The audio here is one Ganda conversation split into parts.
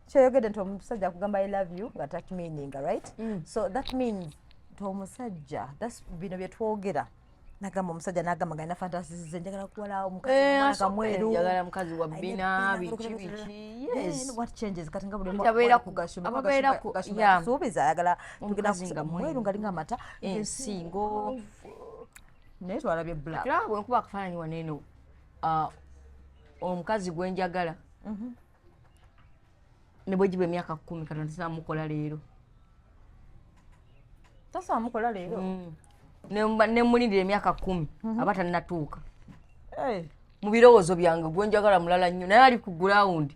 Kyoyogedde nti omusajja akugamba "I love you" nga takimeaninga, right? So that means nti omusajja, bino bye twogera, nagamba omusajja nagamba nga alina fantasies ze, njagala kuwala omukazi omwana kamweru. Njagala mukazi wa alina bina, ebbina, biki biki. Then Yes. what changes kati nga buli Anti abeera ku- Gashumba ababeera ku- yeah. suubiza ayagala tugenda Omukazi nga mweru mweru. nga linga amata. Ensingo. Naye twalabye black. Kiraba bwe nkuba akafaananyi wano eno, omukazi gwe njagala ne bwe giba emyaka 10, Katonda tamukola leero. Tasobola mukola leero. Ne mulindira emyaka 10 aba tannatuuka. Eh, mu birowoozo byange gwe njagala mulala nnyo, naye ali ku ground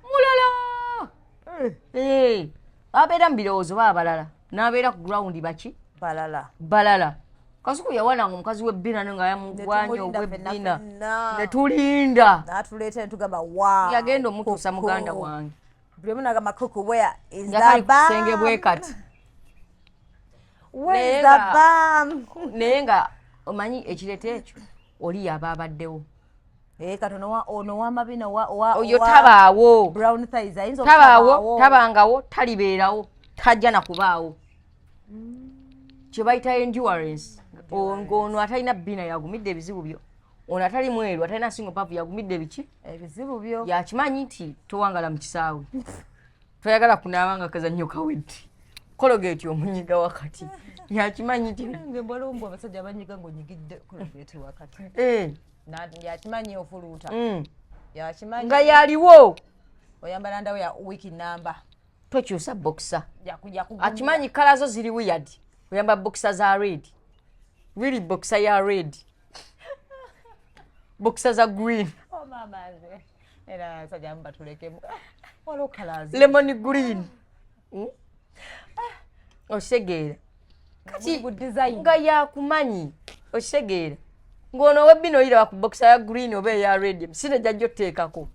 mulala. Eh. Eh, abeera mu birowoozo baba balala, n'abeera ku ground baki? Balala. Balala. Kasuku yawananga omukazi w'ebbina ne nga yamugwanya. Netulinda ffenna. Ogw'ebbina. Ffenna. Ne tulinda. N'atuleeta ne tugamba, "Wow." Yagenda omutuusa Kuku. muganda wange. Buli omu n'agamba, "Kuku, where is nga kali the ku kisenge bwe bam? kati. Where Naye is the bam?" Naye nga omanyi ekireeta ekyo, oli yaba abaddewo. Eh, kati ono w'amabina Oyo owa tabaawo. Brown thighs ayinza Tabaawo. obutabaawo. Tabangawo, talibeerawo, tajja na kubaawo. Kye bayita endurance. Ng'ono atalina bbina yagumidde ebizibu byo, ono atali mweru atalina nsingo mpavu yagumidde biki? Ebizibu byo. Yakimanyi nti towangala mu kisaawe, toyagala kunaaba nga kazannyo kawedde, Colgate omunyiga wakati, yakimanyi nti Nge mbwaliwo mbw abasajja abanyiga ng'onyigidde Colgate wakati. Eh, Yakimanyi ofuluuta. Yakimanyi. Nga yaliwo. Oyambala ndawo ya wiiki namba. Tokyusa boxer. Yakugumira. Akimanyi colour zo ziri weird, oyamba boxer za red, really boxer ya red, boxer za green. Oh, maama nze era abasajja abamu batulekemu. Ah, waliwo colours. Lemon green. Okitegeera kati? Good design. Nga yakumanyi, okitegeera, ng'ono owebbina oyiraba ku boxer ya green oba eya red, emisinde gyajja oteekako.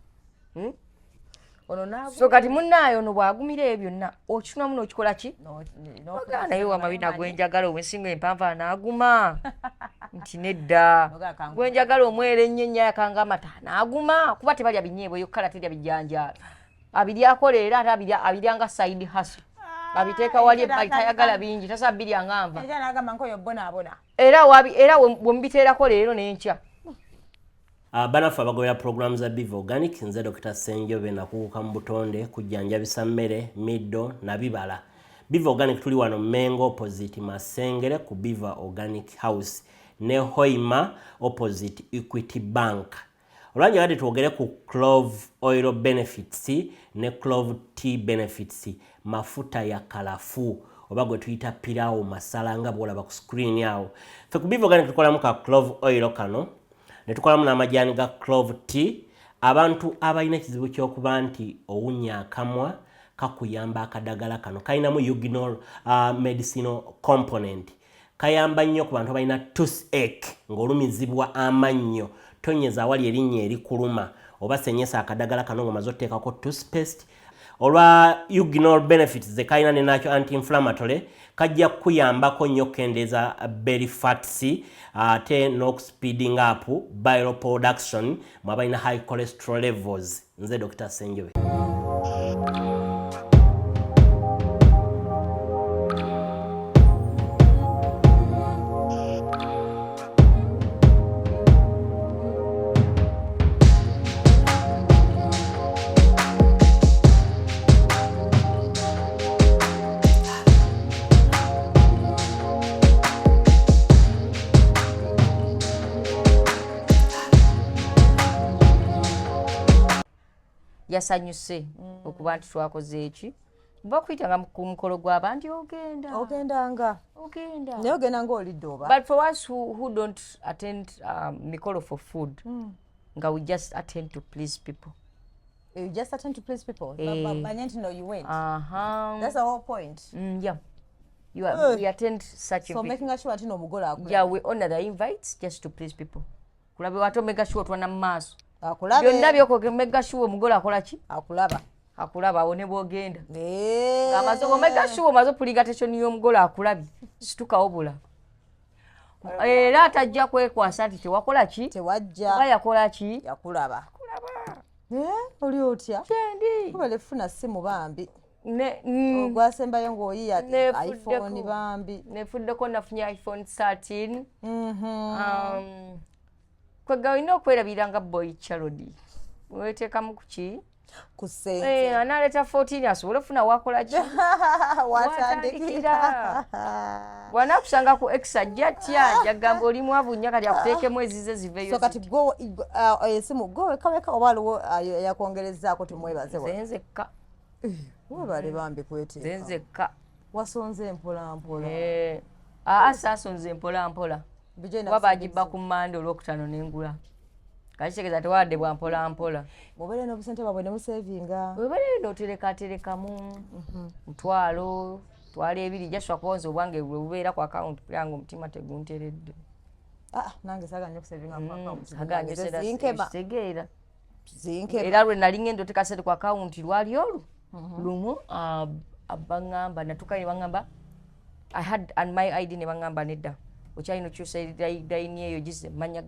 Ono naagu. So kati munnaayo ono bw'agumira ebyo byonna, okitunamu n'okikola ki? No- Ogaa naye wamabina gwenjagala ow'ensingo empanvu anaaguma nti nedda. Nogaa kangu. Gwenjagala omwera ennyo ennyo ayakanga amata anaaguma, kuba tebalya binyeebwa, eyo kala terya bijanjaalo, abiryako leero ate abirya nga side hustle, abiteeka wali ebbali, tayagala bingi, tasobola birya nga nva. Era n'agamba nkoyo bonaabona. Era era bwe mubiteerako leero n'enkya. Banaffe abagobera programu za Biva Organic, nze Dr Senjobe, nakuguka mu butonde kujjanjabisa mmere, middo na bibala. Biva Organic tuli wano Mengo opposite Masengere ku Biva Organic House ne Hoima opposite Equity Bank. Olwanjagadde twogere ku clove oil benefits ne clove tea benefits, mafuta ya kalafu oba gwe tuyita pilau masala nga bwolaba ku screen awo. Ffe ku Biva Organic tukolamu ka clove oil kano ne tukolamu n'amajaani ga clove tea. Abantu abalina ekizibu ky'okuba nti owunya akamwa, kakuyamba akadagala kano, kalinamu eugenol medicinal component, kayamba nnyo ku bantu abalina toothache, ng'olumizibwa amannyo, tonyeza awali erinnya erikuluma oba senyesa akadagala kano ng'omaze oteekako toothpaste. Olwa eugenol benefits ze kalina ne nakyo anti-inflammatory, kajja kukuyambako nnyo okukendeeza belly fats ate n'okuspeeding up bile production mu abalina high cholesterol levels. Nze Dr Senjobe. Yasanyuse okuba nti twakoze eki, bakuyitanga ku mukolo gw'abandi, ogenda. Ogendanga. Ogenda. Naye ogenda ngaolidde oba? But for us who don't attend mikolo for food, nga we just attend to please people. You just attend to please people. Eh. Manye nti no, you went. Uh-huh. That's the whole point. Yeah, you are, we attend such So making sure nti n'omugole akula. Yeah, we honor the invites just to please people. Kulabe ate omega sure otwana mu maaso. Akulabe. Byonna byokoge, mega sure omugole akola ki? Akulaba. Akulaba awo ne bwogenda. Eh. Ng'amaze omega sure omaze opulinga attention y'omugole akulabye, situkawo bula era atajja kwekwasa nti tewakola ki. Tewajja. Oba yakola ki? Yakulaba. Eh, oli otya? Kyendi. Kubale funa simu bambi. Ne Ogwasembayo ng'oyiya Nefuddeko. iPhone bambi. Nefuddeko, nafunye iPhone 13. Kwega olina okwerabira nga boy child, weteekamu kuki Ku ssente. Eh, analeeta 14 asobole ofuna wakola ki. Watandikira. Bw'anaakusanga ku x ajja tya, jagamba oli mwavu nnyo, kati akuteekemu ezize ziveeyo. So kati gwe esimu gwe weka weka oba waliwo eyakwongerezaako? Tumwebaze. Nze nzekka. Webale bambi Nze kweteeka. Nzekka. Wasonze mpola mpola. Eh, aa, saasonze mpola mpola. Bulijjo Kuba bagibba ku Mande, Olwokutaano nengula, kati kitegeeza tewawadde bwa mpola mpola. Mubeere n'obusente bwabwe ne musevinga. Webereyo noterekaterekamu mutwalo, 20,000, jaswa kuba nze obwange bwe bubeera ku akawunti kulanga omutima tegunteredde. Ah, nange saagala nnyo okusevinga ku account. Saagala nnyo. Zinkema. Kitegeera. Zinkema. Era lwe nali ngenda oteka sente ku akawunti lwali olwo lumu, baŋŋamba natuuka ne baŋŋamba I had and my ID, ne baŋŋamba nedda, okyalina okyusa layini eyo ogizze mu mannya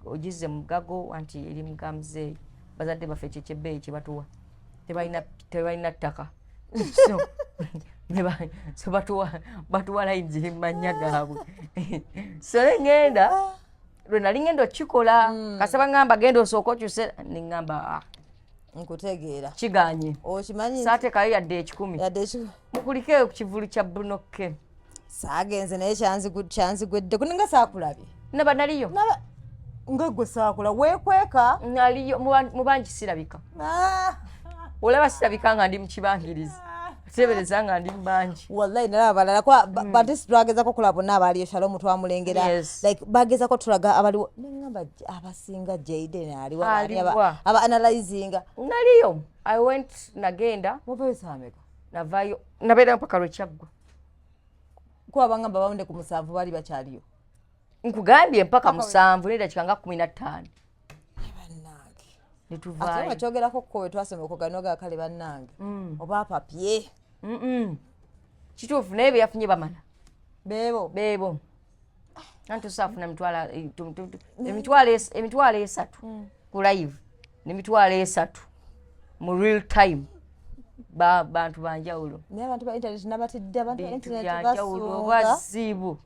ogizze mu gago anti eri mu ga muzeeyi. Bazadde baffe kyekyebbeeyi kye batuwa, tebalina ttaka, so so batuwa layini ziri mu mannya gaabwe. So ne ŋŋenda, lwe nali ŋŋenda okukikola, kasaba ŋŋamba genda osooka okyuse, ne ŋŋamba, "Ah, Nkutegeera. Kiganye." Okimanyi. Saateekayo yadde 100. Yadde eki. Mukulikeeyo ku kivulu kya Bruno K. Saagenze naye kyanzigwedde kuninga saakulabye. Naba naliyo. Naba nga gwe saakula weekweka. Naliyo mu bangi sirabika. Ah! Olaba sirabika nga ndi mu kibangirizi, tebereza nga ndi mu bangi. Wallahi nalaba balala kuba batisi twagezako kulaba bonna abaaliyo. Shalom twamulengera. Like bagezako tulaga abaliwo, neŋŋamba abasinga Jaden aliwo, abaani Aliwa. aba analyzinga. Naliyo, I went, nagenda. Muvayo saameka? Navayo, nabeera mpaka lwekyaggwa. Kuba bangamba bawunde ku 7 baali bakyaliyo. Nkugambye mpaka 7 nedakika nga 15. Bannange, ate Netuvaayo. nga kyogerako ko we twasoma okuganoga kale bannange oba apapye. Kituufu, naye beyafunye bamala. Beebo. Beebo, anti tosaafuna 30,000 ku live ne 30,000 mu real time. Bantu banjawulo. Naye abantu ba internet nabatidde, abantu ba Bintu internet byanjawulo. basunga. Bazibu.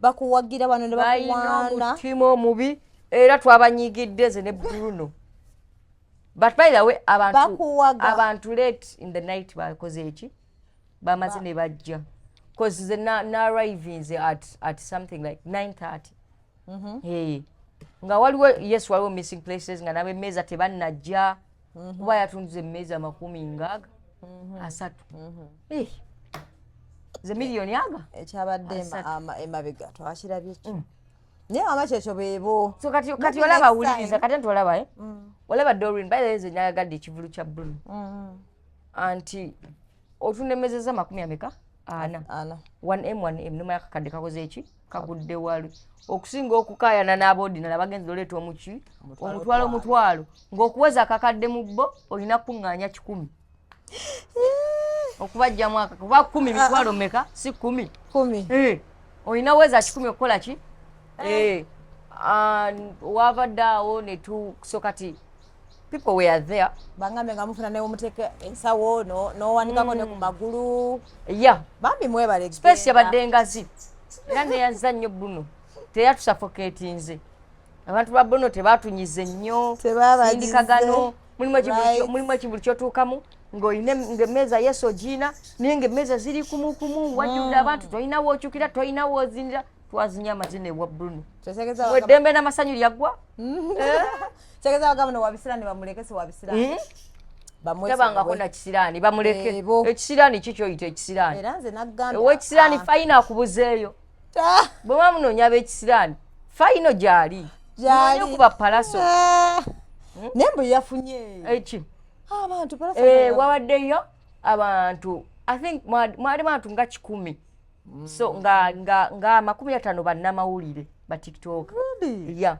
Bakuwagira wano ne Balina bakuwaana. omutima omubi, era twabanyigidde nze ne Bruno. But by the way, abantu Bakuwaga. abantu late in the night bakoze eki, bamaze ne bajja, cause nze na arrivinze at something like 9:30. Hey. Nga waliwo, yes, waliwo missing places, nga nabemmeeza tebannajja, kuba yatunduza emmeeza 60. Eh, ze miliyoni aga Ekyabadde 30. Emabega twakirabye ki, naye mama kyekyo beebo. So kati kati Maybe olaba next wuliriza. time. Kati nti olaba, eh? Olaba Dorin, by the way, nze nayagadde ekivulu kya Bruno anti otunemezeza makumi ameka? Ana. Ana. 1M 1M, nomanya kakadde kakoze eki, kagudde wali okusinga okukaayana n'aboodinala bagenza oleeta omuki omutwalo omutwalo, ng'okuweza akakadde mu bo olina kuŋŋaanya 100 okubajjamu aka, kuba 10 mitwalo meka? Si 10? 10. Eh, olina weza 100 okukola ki? Eh, wavadde awo netu, so kati people were there. Bangambe nga mufuna newomuteeka ensawo n'owanikako ne ku magulu. Yeah. Bambi mwebale. Space yabadde ngazi, era neyaza nnyo Bruno, teyatusuffocatinze. Abantu ba Bruno tebatunyize nnyo. Tebabagize. Sindikagano mulimu mulimu ekivulu kyotuukamu ng'olina ng'emmeeza yesu ogiina, naye ng'emmeeza ziri kumukumu, wajjudde abantu, tolina wookyukira, tolina woozinira. Twazinya amazina ewa Bruno. Eddembe n'amasanyu lyaggwa. Kyegeza bagamba no wabisiraani bamuleke, si wabisiraani. Tabangako na kisiraani, bamuleke. Ebo. Ekisiraani kikyoyita ekisiraani? Era nze nagambye Owekisiraani fayina akubuzeeyo. Bwe muba munoonya ab'ekisiraani, fayino gyali. Gyali. Munoonya okuba Pallaso. Ah. Naye mbu yafunye eki abantu Pallaso. Eh, wabaddeyo abantu, I think mwalimu abantu nga 100, so nga 50 bannamawulire ba TikTok. Really? Yeah.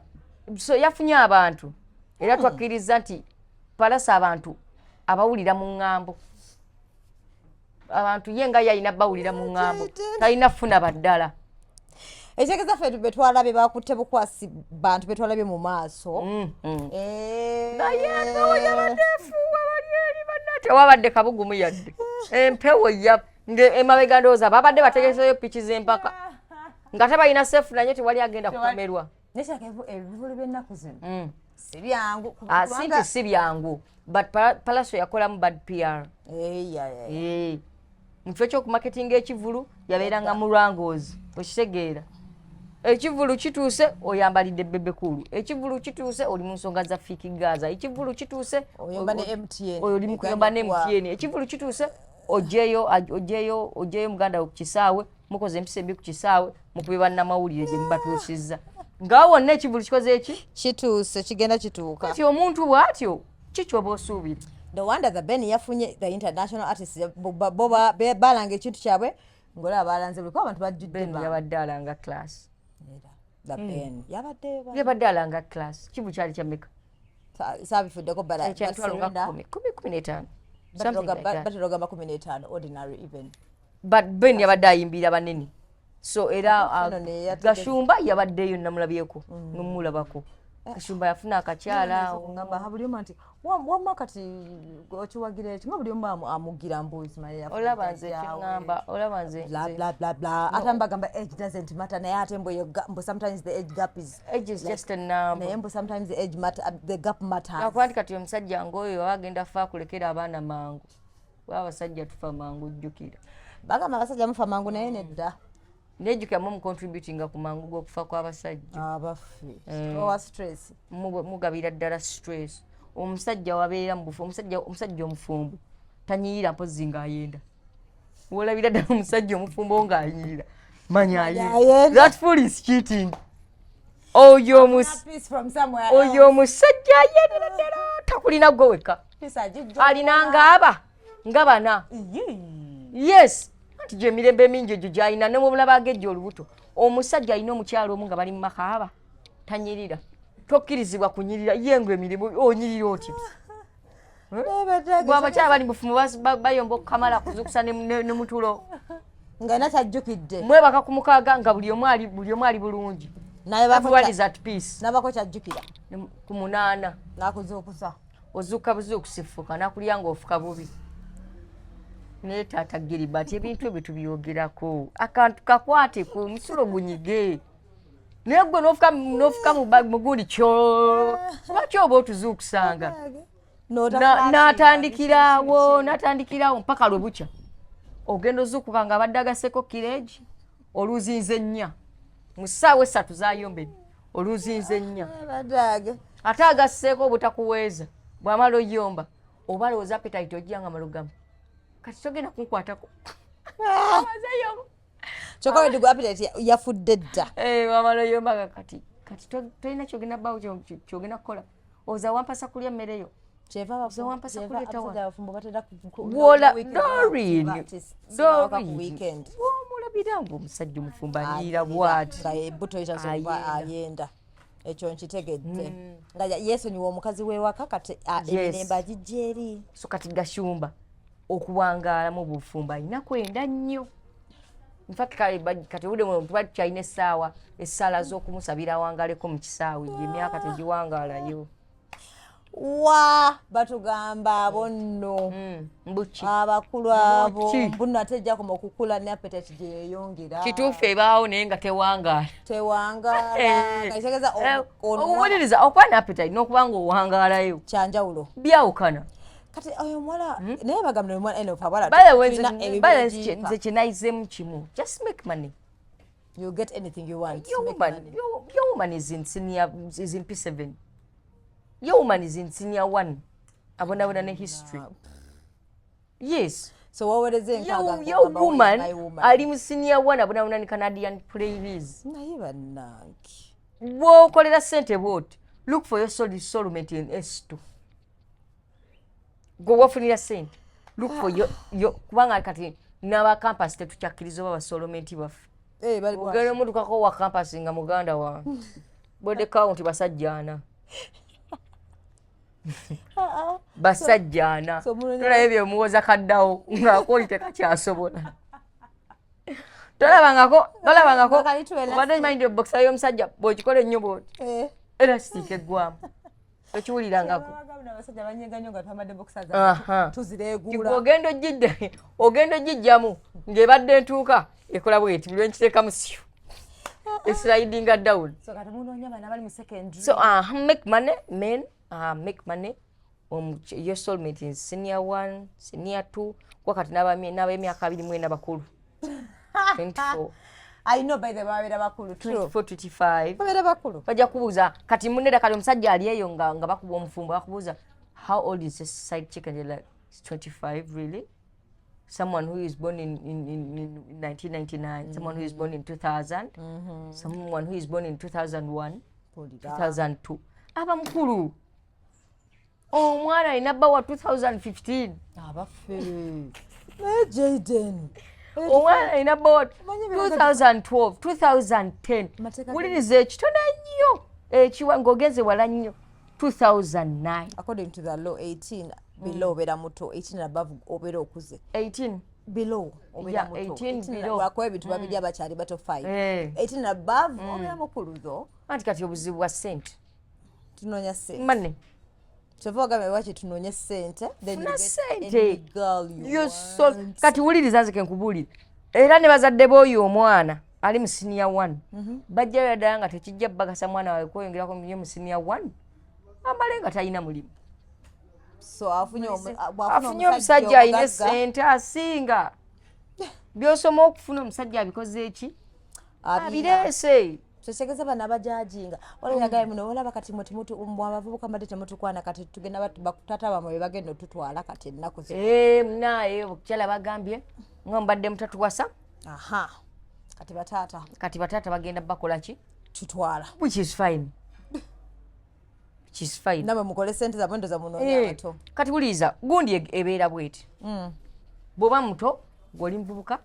So yafunye abantu, era twakkiriza nti Pallaso abantu abawulira mu ŋŋambo, abantu ye nga yalina bawulira mu ŋŋambo, talina funa baddala. Ekitegeeza ffe betwalabye bakutte bukwasi bantu betwalabye mu maaso. Naye empewo yabadde efuuwa, bali eri banna, tewabadde kabugumu yadde. Empewo ya emabega, ndowooza babadde bategeseyo piki z'empaka nga tebalina sefu, naye tewali agenda kukomerwa. Nekyaka ebivulu by'ennaku zino si byangu. Ah, si nti si byangu, but Palaso yakolamu bad PR. Eh, Mu kifo ky'okumaketinga ekivulu, yabeeranga mu lwangoozi. Okitegeera, ekivulu kituuse, oyambalidde Bebe Cool. Ekivulu kituuse, oli mu nsonga za Fik Gaza. Ekivulu kituuse, Oyomba ne MTN. Oli mu kuyomba ne MTN. Ekivulu kituuse, ojeyo ojeyo ojeyo muganda wo ku kisaawe, mukoze empisa embi ku kisaawe, mukubye bannamawulire gye mubatuusizza, nga wonna ekivulu kikoze eki? Kituuse, kigenda kituuka. Kati omuntu bw'atyo kikyoba osuubira? The wonder the Ben yafunye the international artist, bo balanga ekintu kyabwe ngaolaba balanze buli kuba abantu bajjudde. Ben yabadde alanga class. Era, the Ben yabadde Yabadde alanga class. Kivu kyali kyameka? Saabifuddeko. Ekyantwalo nga 10, 10, 15, something like that. Batera ogamba 15 ordinary even. But Ben yabadde ayimbira banene, so era Ate ne Gashumba yabaddeyo, namulabyeko, nomulabako. Gashumba yafuna akakyala awo. Ngamba ha, buli omu nti wamma kati okiwagira ekyo nga buli omu amugira mbuzi. Olaba nze kyeŋŋamba, olaba nze Bla bla bla bla, ate mbagamba age doesn't matter, naye ate mbu eyo mbu sometimes the age gap is Age is just a number. Naye mbu sometimes the age matter, the gap matters. Akuba nti kati omusajja ngaoyo aba agenda fa akulekera abaana mangu, kuba abasajja tufa mangu, jjukira. Bagamba abasajja mufa mangu, naye nedda. Nejjukira mu mucontributinga ku mangu g'okufa kw'abasajja. Abaffe owa stress. Mugabira ddala stress. Omusajja wabeera mu bufu, omusajja omufumbo tanyiyira mpozi ng'ayenda. Wolabira ddala omusajja omufumbo ng'anyirira, manya ayenda. Ayenda. That fool is cheating. Oyo Peace from somewhere. Oyo omusajja ayendera ddala takulina gwe wekka. Peace agijja. Alina ngaaba nga bana. Yes, anti gye emirembe emingi egyo gyalina, nemubulaba agejja olubuto. Omusajja alina omukyalo omu nga bali mu makaaba tanyirira, tokkirizibwa kunyirira. Ye ngo emirimu onyirira otya? Gwe abakyala bali mufumu bayomba okukamala kuzukusa ne mutulo. Nga era kyajjukidde. Mwebaka ku 6 nga buli omu ali bulungi. Everyone is at peace. Nabako kyajjukira. Ku 8. Nakuzuukusa. Ozuuka buzuukusifuka nakulya ng'ofuka bubi. Naye taata Gilbert, ebintu ebyo tubyogerako, akantu kakwate ku musulo gunyige, naye gwe nofuka mugundi kyo, lwaki oba otuzuukusanga? N'atandikirawo mpaka lwe bukya. Ogenda ozuukuka nga abadde agaseko kireegi oluzinze 4 mu ssaawa 3 zayombedde, oluzinze 4. Ate agasseeko obutakuweeza, bw'amala oyomba oba alowooza appetite ojja nga malugamba kati togenda kunkwatako. Kyokka wedi gwe appetite yafudde dda. Eh, wamala oyomba nga kati tolina kyogenda bbaawo kyogenda kukola, oza wampasa kulya mmere yo. Kyeva Oza wampasa kuleeta wano. abafumbo batera Bwola Doreen, ku weekend. Bwomulabira nga omusajja omufumbo anyiira bwati. Nga ebbuto itasobola Ayenda. Ayenda, ekyo nkitegedde, nga yeesonyiwa omukazi w'ewaka kati emirembe agijja eri. So kati Gashumba okuwangaala mu bufumbo alina kwenda nnyo. Infact kale kati obudde buno tuba tukyalina essaawa, essaala z'okumusabira awangaleko mu kisaawe, gye emyaka tegiwangaalayo. Wa batugamba abo nno. Mbuki? Abakulu abo. Mbuki? Mbuno ate ejja koma okukula ne appetite gye yeeyongera. Kituufu, ebaawo naye nga tewangaala. Tewangaala. Nga kitegeeza ono Okuwuliriza, okuba ne appetite n'okuba nga owangaalayo kyanjawulo. Byawukana. Kati oyo omuwala naye bagamba omuwala eno abawala By the way, tulina by the way, ebibiina. Nze kyenayizeemu kimu, just make money. You get anything you want. Your Make woman, money. your woman is in senior, is in P7. Your woman is in senior 1. Abonabona ne history. Yes. So wawereza 60. Your Ng'ogamba, woman "My woman." ali mu senior 1, abonabona ne Canadian prairies. Naye bannange. Bw'okolera ssente bw'oti, look for your soulmate in S2. Gwe wafunira ssente. Look for your kubanga kati n'aba campus tetukyakkiriza oba basoulmate baffe. Eh, bali Ogenda omutukako wa campus nga muganda wange. Body count basajja 40. Basajja 40. So Tolabye byemuwoza kaddawo ng'akooli tekakyasobola. Tolabangako, tolabangako. Nga kali Obadde okimanyi nti boxer y'omusajja bw'okikola ennyo bwoti, Eh. elastic eggwamu? Tokiwulirangako? Abagamba abasajja banyiga nnyo nga twambadde boxers. Tuzireeguula. Ogenda ogidda, ogenda ogijjamu ng'ebadde entuuka ekola bweti, buli lwenkiteekamu siyo eslidinga down. So kati munoonya bano abali mu secondary. So make money, men, make money. Your soulmate is senior one, senior two, kuba kati n'ab'emyaka 24 bakulu, 24. I know, by the way, babeera bakulu, true. 24, 25. Babeera bakulu. Bajja kubuuza kati muneda, kati omusajja ali eyo nga bakuba omufumbo, bakubuuza, "How old is this side chick?" And you're like, "It's 25, really?" Someone who is born in 1999, someone who is born in 2000, someone who is born in 2001, Mpulira. 2002, aba mukulu. Omwana alina bba wa 2015. Abaffe, naye Jaden. Omwana alina bba wa Omanyi ebiragiro- 2012, 2010. Mateeka Wuliriza, ekitono ennyo ekiwa ng'ogenze wala nnyo, 2009. According to the law, 18 below obeera muto, 18 and above obeera okuze. 18. Below obeera Yeah, muto. 18 below. Lwakuba ebintu babiri abakyali bato 5. Eh. 18 and above obeera mukulu tho. Anti kati obuzibu bwa ssente. Tunoonya ssente. Money. Kyova ogambye lwaki tunoonye ssente, then you Funa get ssente. any girl you Your want. soul. Kati wuliriza, nze kenkubuulire, era ne bazadde b'oyo omwana ali mu senior one bajjayo ddala nga tekijja bagasa mwana wawe kweyongerako ye mu senior one amale nga talina mulimu. So afunye bw'afuna Afunye omusajja alina omugagga, essente asinga byosoma okufuna, omusajja abikoze eki? Abina. Abireese. Kyekyegeza bano abajajinga waliwo yagaye muno, olaba kati mwe mwe abavubuka mbadde temutukwana, kati tugenda batata bamwe be bagenda otutwala kati ennaku zino. Eh, munaye obukyala bagambye nga mubadde mutatuwasa. Aha, kati bataata. Kati bataata bagenda bakola ki? Tutwala. Which is fine, which is fine. Namwe mukole sente zamwe, ndoza munoonya Eh, abato. Kati wuliriza, gundi ebeera bweti: bw'oba muto ng'oli muvubuka,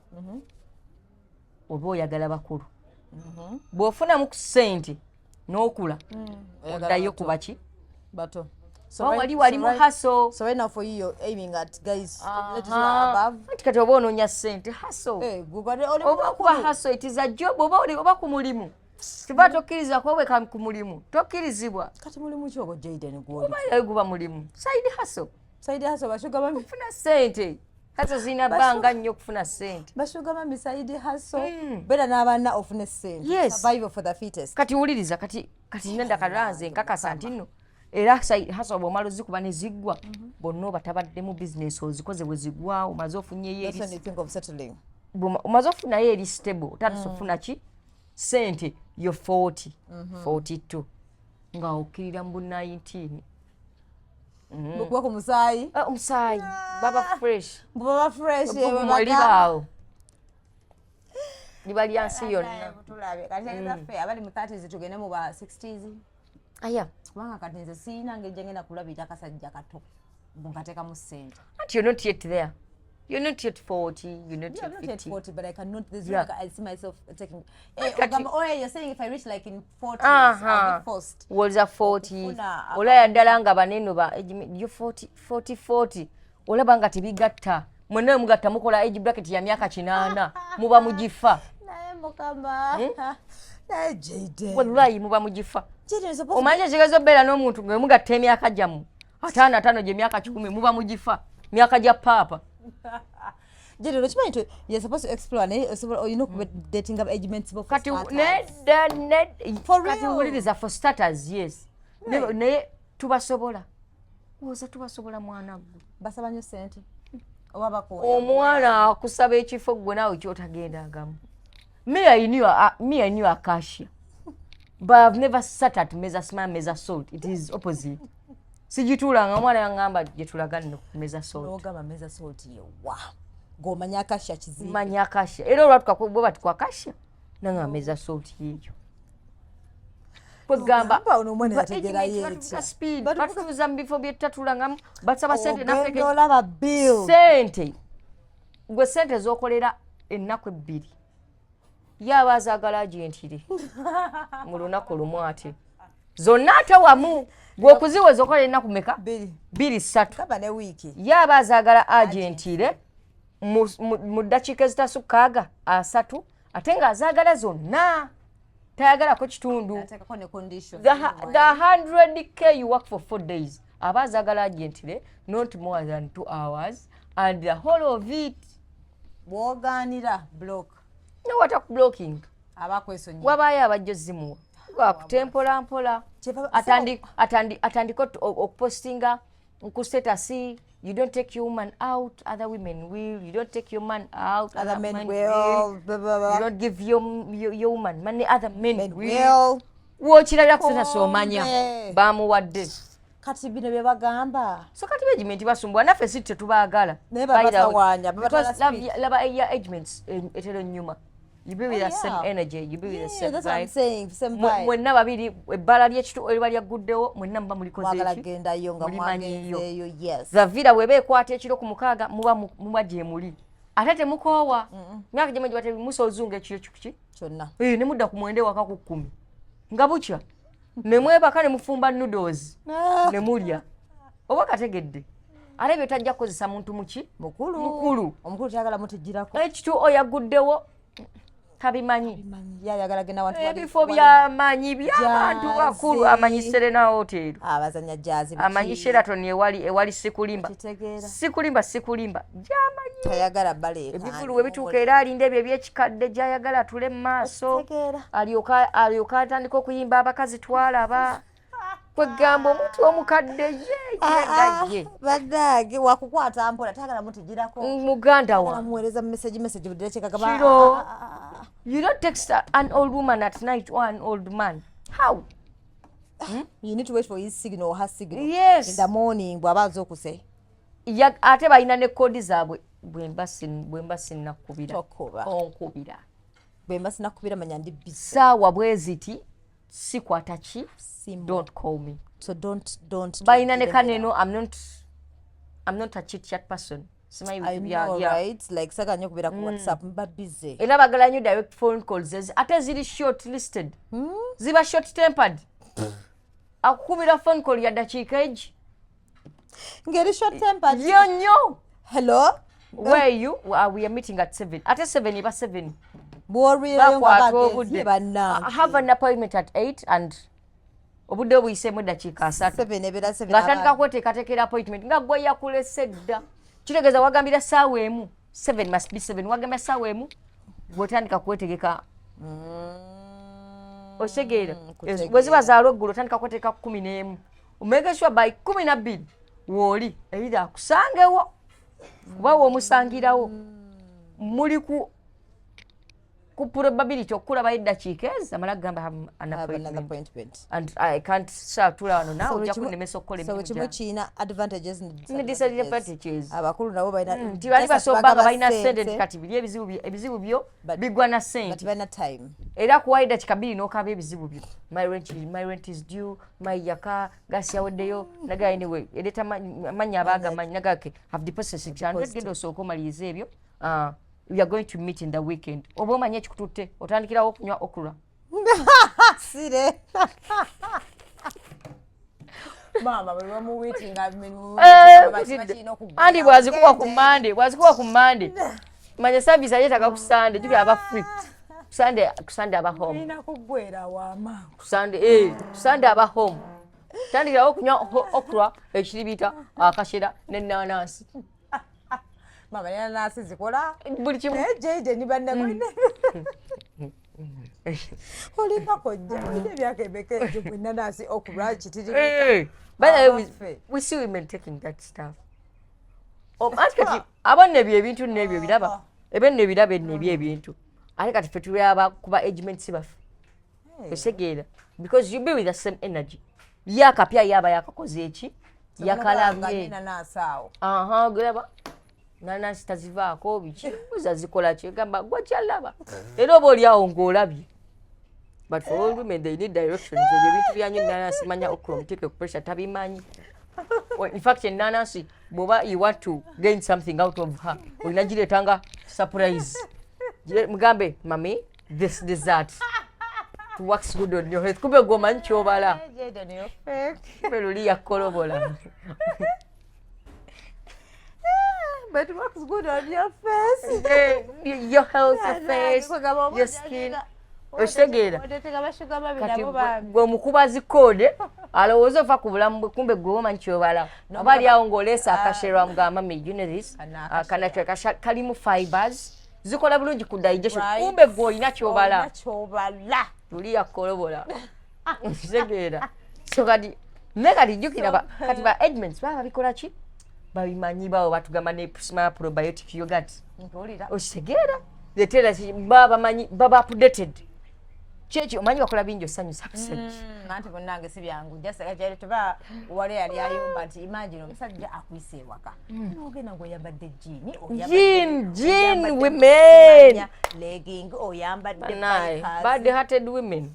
oba oyagala bakulu. Bw'ofunamu ku ssente n'okula, oddayo kuba ki? Bato. So Oba wali wali mu hustle. So right now for you, you're aiming at guys let us know above. Anti kati oba onoonya ssente, hustle. Eh, gwe oli Oba kuba mukulu. Hustle, it is a job. Oba oli oba ku mulimu, kiba tokkiriza kweweka ku mulimu, tokkirizibwa. Kati mulimu ki ogwo, Jaden, gwoli? Oba guba mulimu, side hustle. Side hustle, ba sugar mummy. Kufuna ssente, hustle zirina bbanga nnyo okufuna ssente. Ba sugar mummy, side hustle, beera n'abaana ofune sente. Yes. Survival for the fittest. Kati wuliriza, kati nenda kalanze nkakasa nti nno era side hustle bw'omala ozikuba ne ziggwa, bonna oba tabaddemu bizinesi ozikoze, bwe ziggwa omaze ofunyeyo. That's when you think of settling. Omaze ofunayo eri stable, otandise okufuna ki? Sente yo. 40, 42, nga okkirira mu bu 19. Bukuba ku musaayi. Ah, omusaayi baba fresh. Baba fresh, eh, bwe Ebbugumu bagamba. libaawo liba lya nsi yonna. Tulabe kati ffe abali mu 30s tugende mu ba 60s. Aya. Kubanga kati nze siyina ngeri gye ngenda kulabirira akasajja kato nkateekamu ssente. Anti you're not yet there, you're not yet 40, you're not Yeah, I'm yet not yet 50. 40, but I cannot. This Yeah. I see myself taking. Eh, Kati- oh, yeah, you're saying if I reach like in 40s, I'll be forced. Wolza 40. Okufuna Olaba ddala nga baneno ba yo 40, 40, 40, olaba nga tebigatta. Mwenna mugatta mukola age bracket ya myaka 80, muba mugifa. Naye Mukama. Naye Jaden. Wallahi muba mugifa. Jaden is supposed Omanyi ekigeza obeera n'omuntu nga mugatta emyaka gyammwe ataano ataano, gyemyaka 100, muba mugifa, myaka gya paapa. Jaden, okimanyi nti you're supposed to explore, naye osobola olina okuba dating age mates bo for Kati starters. nedda, nedda. For Kati real? wuliriza, for starters, yes. Naye tubasobola oza, tubasobola, mwana gwe. Basaba nnyo ssente oba bakooya? Omwana akusaba ekifo gwe naawe kyotagendangamu. Me, I knew Acacia, but I've never sat at meza smile, meza salt. It is opposite. Sigituulanga. Omwana yaŋŋamba gye tulaga nno ku meza salt. N'ogamba meza salt yewa ng'omanya Acacia kizimbe. Manya Acacia, era olwatuka bwe bati ku Acacia, nanga meza salt yeeyo kwegamba. Ogamba ono omwana yategeerayo etya? Speed batutuuza mu bifo byettatulangamu, basaba sente naffe. Ogenda olaba bill. Sente gwe, sente zokolera ennaku 2, ye aba azaagala agentire mu lunaku lumu, ate zonna ate wamu gwe okuziweza okola ennaku meka? 2. 2, 3. Gamba ne wiiki. Ye aba azaagala agentire mu ddakiika ezitasukkaaga 30. Ate ng'azaagala zonna, tayagalako kitundu. Ateekako ne condition. The 100K you work for 4 days, aba azaagala agentire not more than 2 hours and the whole of it. Bw'ogaanira block. Newata blocking. Aba akwesonyiwa. Wabaayo abajja ozimuwa akute mpola mpola. Atandike okupostinga ku status, "You don't take your woman out, other women will. You don't take your man out, other men will. Blah, blah, blah. You don't give your woman money, other men, men will." Will. Wokirabira ku status omanya Kombe. bamuwadde. Kati bino bye bagamba. So kati ba agement basumbwa, naffe si tetubaagala. Naye babatawaanya, babatwala Because speed. Laba eya agements etera ennyuma. You be with Oh, the same energy, you be with the same that's what I'm vibe. saying, same vibe. Mwenna babiri ebbala ly'ekitu eriba lyagguddewo, mwenna muba mulikoze Mwagala eki? kugendayo nga Mulimanyiiyo. mwagenzeeyo, yes. Zavira bweba ekwata ekiro ku 6, muba muba gye muli, ate temukoowa. Myaka gyemu gibate musa oluzungu ekiro kikuki. Kyonna. Eh, ne mudda ku 9 ewaka ku 10 nga bukya, ne mwebaka ne mufumba noodles ne mulya. Oba kategedde, ate ebyo tajja kukozesa muntu muki? Mukulu. Mukulu. Omukulu tayagala mutugirako. Ekitu oyaguddewo tabimanyi. Yayagala genda wantu Ebifo by'amanyi by'abantu Jazz. bakulu. Amanyi Serena Hotel. Abazanya jazz biki. Amanyi Sheraton ewali. Sikulimba. Kitegeera. Sikulimba, sikulimba, gyamanyi. Tayagala baleeka. Ebivulu we bituuka era alinda ebyo ebyekikadde gyayagala atule mu maaso. Kitegeera. Alyoka atandika okuyimba abakazi twalaba. Kwegamba omuntu omukadde ye ye nga ye. Bannange, wakukwata mpola, tayagala mutugirako. Muganda wa Amuweereza message, message buli dakiika gaba. Kiro. You don't text an old woman at night or an old man. How? You need to wait for his signal or her signal. Yes. In the morning bw'aba azuukuse. Ate balina ne code zaabwe. Bwemba sinnakubira, Tokuba. onkubira. Bwe mba sinakubira, manya ndi busy. Saawa bwe ziti sikwata ki? Simu. Don't call me. So don't Balina ne don't kaneno. I'm not a chit chat person, simanyi I bintu bya know, yeah. right? Like saga nnyo okubeera ku WhatsApp, mba busy. Era bagala nnyo direct phone calls ate ziri short listed, ziba short tempered. Akukubira phone call ya dakiika egi. Ngeri short tempered. Yo nnyo. Hello. Where you? We are meeting at 7. Ate 7 eba 7. Bw'olwirayo nga Bakwata bagenze obudde. bannange. I have an appointment at 8 and obudde obuyiseemu eddakiika 30. Seven ebeera seven. Ng'atandika kweteekateekera appointment nga gwe yakulese dda. Kitegeeza wagambira ssaawa 1, 7 must be 7. Wagambira ssaawa 1, bw'otandika kwetegeka, okitegeera? Kutegeera. Bwe ziba za lweggulo, otandika kwetegeka 11, omake sure by 12 wooli, either akusangewo kuba w'omusangirawo muli ku probability okukulabayo eddakiika ezo amala kugamba, "Have an Have another appointment appointment." And I can't saatula wano naawe So ojja buli kimu- kunnemesa okukola so buli emirimu kimu gyange. kirina advantages ne Ne disadvantages. Abakulu nabo balina Nti bali just basoba bagaba nga balina sente nti ssente, kati biri ebizibu byo bigwa na but sente. Balina time. Era kuwayo eddakiika 2 n'okaba ebizibu byo, my rent is due, my yaka gasi yaweddeyo. Naga anyway ereeta amannya abaagamanyi naga, "Okay, have deposited 600, genda osooke omalirize ebyo. We are going to meet in the weekend." Oba omanyi ekikututte, otandikirawo okunywa okra. Sire maama bwe bamuwiitinga. Andi bwazikuba ku Mande, manya service ayetaaga ku Sande. Jukira aba free Sunday, ku Sunday aba home. Olina kuggwera waama. Ku Sunday, ku Sunday aba home. Tandikirawo okunywa okra, ekiribita, akashera n'enanansi. Maama, nenanasi zikola. Buli kimu. Naye jeije ni banne olina kojja olina emyaka emeka egyo gwe enanasi okra kitiri? By the way, Abaffe. we see women taking that stuff. Oh, anti kati abo nno ebyo ebintu nno ebyo biraba ebyo nno ebiraba nno ebyo ebintu, ate kati ffe tulaba kuba agemates baffe, okitegeera? Because you be with the same energy, ye akapya ye aba yakakoze eki, yakalabye. Enanasi awo. Aha, geraba nanasi tazivaako biki, buza zikola ki, gamba gwe kyalaba era oba oli awo ng'olabye. But for all women, they need directions. Ebyo ebintu byanyu nanasi, manya okra omuteeke ku pressure, tabimanyi. Well, in fact enanasi bw'oba you want to gain something out of her, olina gireetanga surprise. Mugambe, "Mami, this dessert works good on your health." Kumbe gwe omanyi kyobala, kumbe luli yakolobola. But it works good on your face. Your health, your face, your skin. Okitegeera? Kati gwe omukuba zikoode alowooza ova ku bulamu bwe, kumbe gwe omanyi kyobala. Oba ali awo ng'oleesa akasherwa, mugamba, "Mami, you know this kalimu fibers, zikola bulungi ku digestion." Kumbe gwe olina kyobala. Kyobala. Tuli yakolobola, okitegeera? So kati naye kati jjukira kati ba agents baba babikola ki, babimanyi. Bawo batugamba ne smart probiotic yogurt. Mpulira. Okitegeera? Etera baba bamanyi, baba updated. Kyekyo omanyi bakola bingi osanyusa abasajja. Anti munnange si byangu, jaskyali tuba wali yali ayumba nti imagine omusajja akuyisa ewaka nogenda ngaoyambadde jean. Jean, jean, women. Legging, oyambadde Banaye, bad hearted women,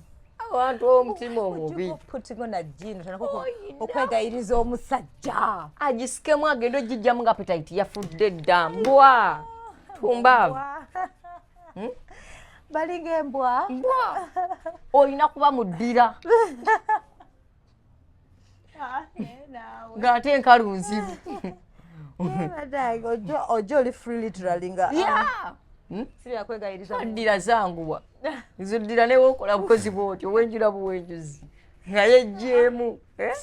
abantu omutima omubi. Putting on a jean, otandika okwegayiriza omusajja. Agisikemu agende ogijjamu nga appetite yafudde dda. Mbwa tumbaavu. Balinga embwa. Mbwa, olina kuba muddira ng'ate enkalu nzibu. Bannange, ojja oli free literally nga Yeah. si byakwegayiriza. Addira zanguwa, nze ddira newokola bukozi bwotyo, wenjula buwenjuzi naye ejjeemu, eh?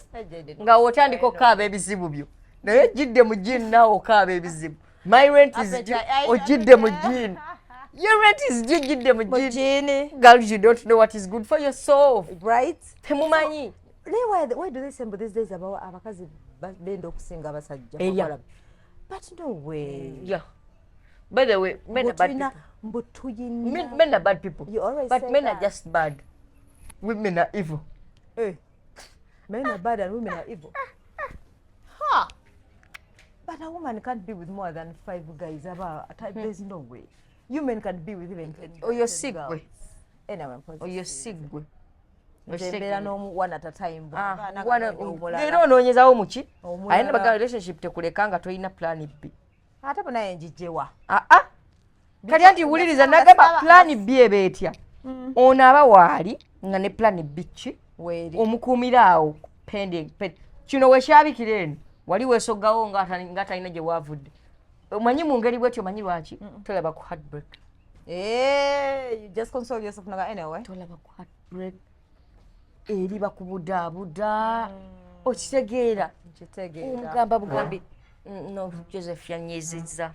Nga wotandika okukaaba ebizibu byo, naye ojjidde mu jean, naawe okaaba ebizibu. My rent is due, ojjidde mu jean. Your rent is due, ojjidde mu jean. Jean. Girls, you don't know what is good for yourself. Right. Temumanyi. Naye why do they say mbu these days abakazi benda okusinga abasajja? Yeah. But no way. Yeah, by the way, men are bad people. Mbu tuyina Men are bad people. You always But say men are that. just bad, women are evil. Eh, men are bad and women are evil. Ha! But a woman can't be with more than five guys. Aba, there's no way. You men can be with even 10 Oh, you're 10 sick, girls. gwe. Anyway, mpozi Oyo si. si gwe. Nze mbeera n'omu one at a time. Ah, Bw'aba omulala. Leero onoonyezawo muki? Omulala. Aye nabaga, relationship tekuleka nga tolina plan B. Ate bwe naye njijjewa. Aa, kati anti wuliriza, nagamba plan B eba etya? Ono aba waali nga ne plan B ki? Weeri. Omukuumira awo pending kino wekyabikira eno wali weesoggawo nga talina gye waavudde. Omanyi mu ngeri bwetyo, omanyi lwaki tolaba ku heartbreak? Eh, you just console yourself naga anyway. Tolaba ku heartbreak, eri bakubudaabuda, okitegeera? Nkitegeera. Omugamba bugambi, No, Joseph yanyezezza."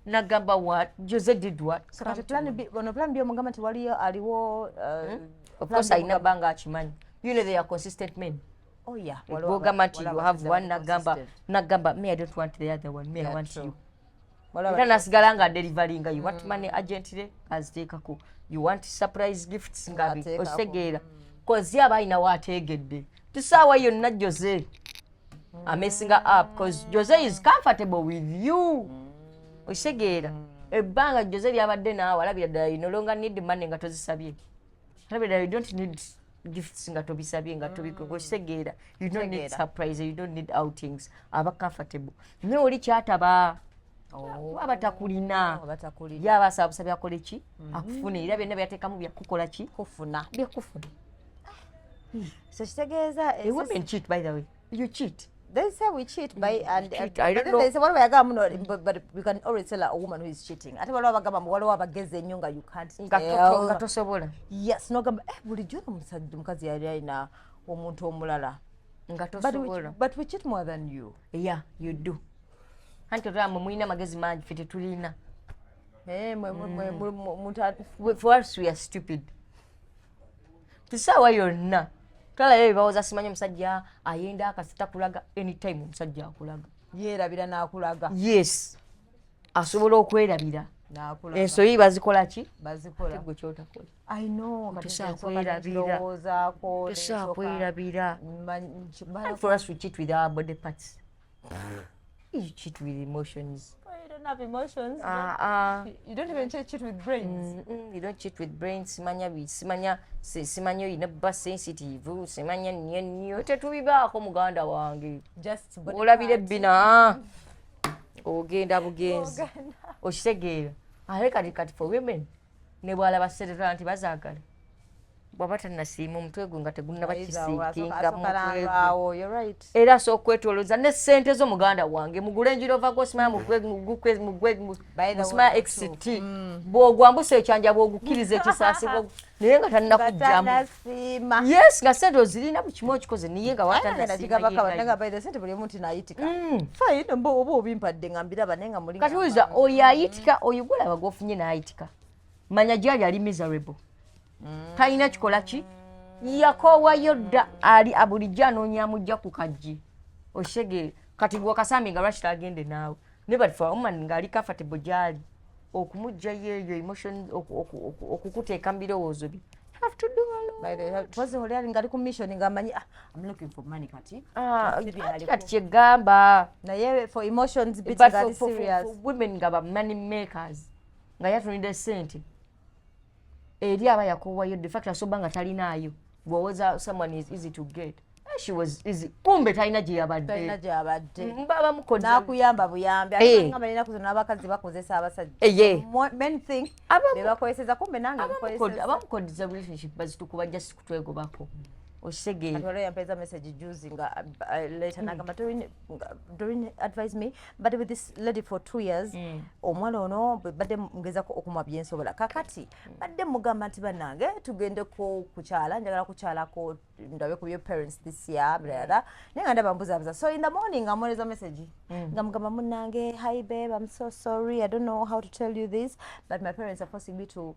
Nagamba, "What? Jose did what?" So kati plan B, ono plan B omugamba nti waliyo aliwo Of plan course B. alina bbanga akimanyi. You know they are consistent men. Oh yeah. Bwogamba nti you have one, nagamba, "Me, I don't want the other one. Me, I Yeah, want true. you." Era nasigala nga deliveringa. You want money urgently, aziteekako. You want surprise gifts, nga Ng'ateekako. Okitegeera? Cause ye aba alina waateegedde tisaawa yonna Jose amessinga up, cause Jose is comfortable with you, okitegeera? Ebbanga Jose lyabadde naawe, alabira ddala you no longer need money nga tozisabye, alabira ddala you don't need gifts nga tobisabye, nga okitegeera, you don't need Kitegeera. surprise, you don't need outings. Aba comfortable, naye oli kyataba aba takulina. Batakulina. Ye aba asaba busabi akole ki? Akufune. Era byonna byateekamu byakukola ki? Kufuna. Byakufuna. So kitegeeza A women cheat, by the way. You cheat. They say we cheat by and, Cheat. and I but don't then know. they say waliwo yagamba muno, but we can always tell a woman who is cheating. Ate waliwo abagamba mbu waliwo abagezi ennyo nga you can't Nga tell. nga tosobola. Yes, nogamba, eh, bulijjo ono omusajja omukazi yali alina omuntu omulala. Nga But we, tosobola. But we cheat more than you. Yeah, you do. Anti otolaba mwe mulina amagezi mangi, ffe tetulina. Eh, muntu For us, we are stupid. Tusaawa yonna twalayo ebibawoza, simanyi omusajja ayenda akasita kulaga. Anytime omusajja akulaga. Yeerabira n'akulaga. Yes, asobola okwerabira. N'akulaga. Ensobi bazikola ki? Bazikola. Gwe kyotakola. I know, kati Tosobola nze nsooka kwerabira. nekirowoozaako, Tosobola nensooka kwerabira. And for us, we cheat with our body parts. You cheat with emotions. You don't have emotions. Ah, ah. You don't even cheat with brains. You don't cheat with brains. Simanya simanya simanya oyina bba sensitive, simanya nnyo nnyo, tetubibaako muganda wange. Just body Olabira parts. ebbina, ogenda bugenzi. Ogenda. Okitegeera? Ate kati for women, ne bwalaba sente tola nti bazaagala. Bw'aba tannasiima, omutwe gwe nga tegunnaba Either way, kisiikinga asooka mutwe gwe. nalwawo, you're right. Era asooka okwetolooza ne sente zo. Muganda wange, mugule Range Rover, gosimaya mugwe mugwe. By the Musimaya way, XT bw'ogwambusa ekyanja, bw'ogukkiriza ekisaasi, naye nga tannakugjamu. Batanasiima. Yes, nga sente ozirina, buli kimu okikoze, naye nga Kigabaka watanasiima. Bannanga, by the sente buli omu nti nayitika, fine, mba oba obimpadde nga mbiraba, naye nga muli Kati wuliriza, oyo ayitika, oyo gwolaba gwofunye n'ayitika, manya gyali ali miserable, talina kikola ki, yakoowayo dda, ali bulijjo anoonya amujja ku kaggi. Okitegeere? Kati gwe okasambi nga lwaki tagende naawe? Naye but for a woman ng'ali comfortable gyali, okumuggyayo eyo emotion, okukuteeka mu birowoozo bye, you have to do a lot. By the way, pozi oli ali ngali ku mission ng'amanyi, ah, I'm looking for money kati. Ah, Si byaliko. kati kyegamba Naye for emotions bit but ngali for serious. women nga ba money makers, nga yatunidde sente eri, aba yakoowayo. The fact asoba nga talinaayo, bw'owoza someone is easy to get. Eh, she was easy, kumbe talina gye Talina yabadde. Gyabadde. Mbaba mukoza. N'akuyamba buyambi. Eh. Ate nga ennaku zino n'abakazi bakozesa abasajja. Eye. Men think be bakozeseza, kumbe nange nkozesa. Abamukodiza relationship bazitukuba just kutwegobako, okitegeera? Kati waliwo yampeeza message juzi nga later nagamba, "Doreen, Doreen advise me, but with this lady for 2 years, omuwala ono bwe badde ngezako okumuwa byensobola, kakati badde mugamba nti bannange tugendeko kukyala, njagala kukyalako ndabe ku your parents this year, birala, naye nga ndaba mbuzaabuza." So in the morning amuweereza message nga mugamba, "Munnange, hi babe, I'm so sorry, I don't know how to tell you this, but my parents are forcing me to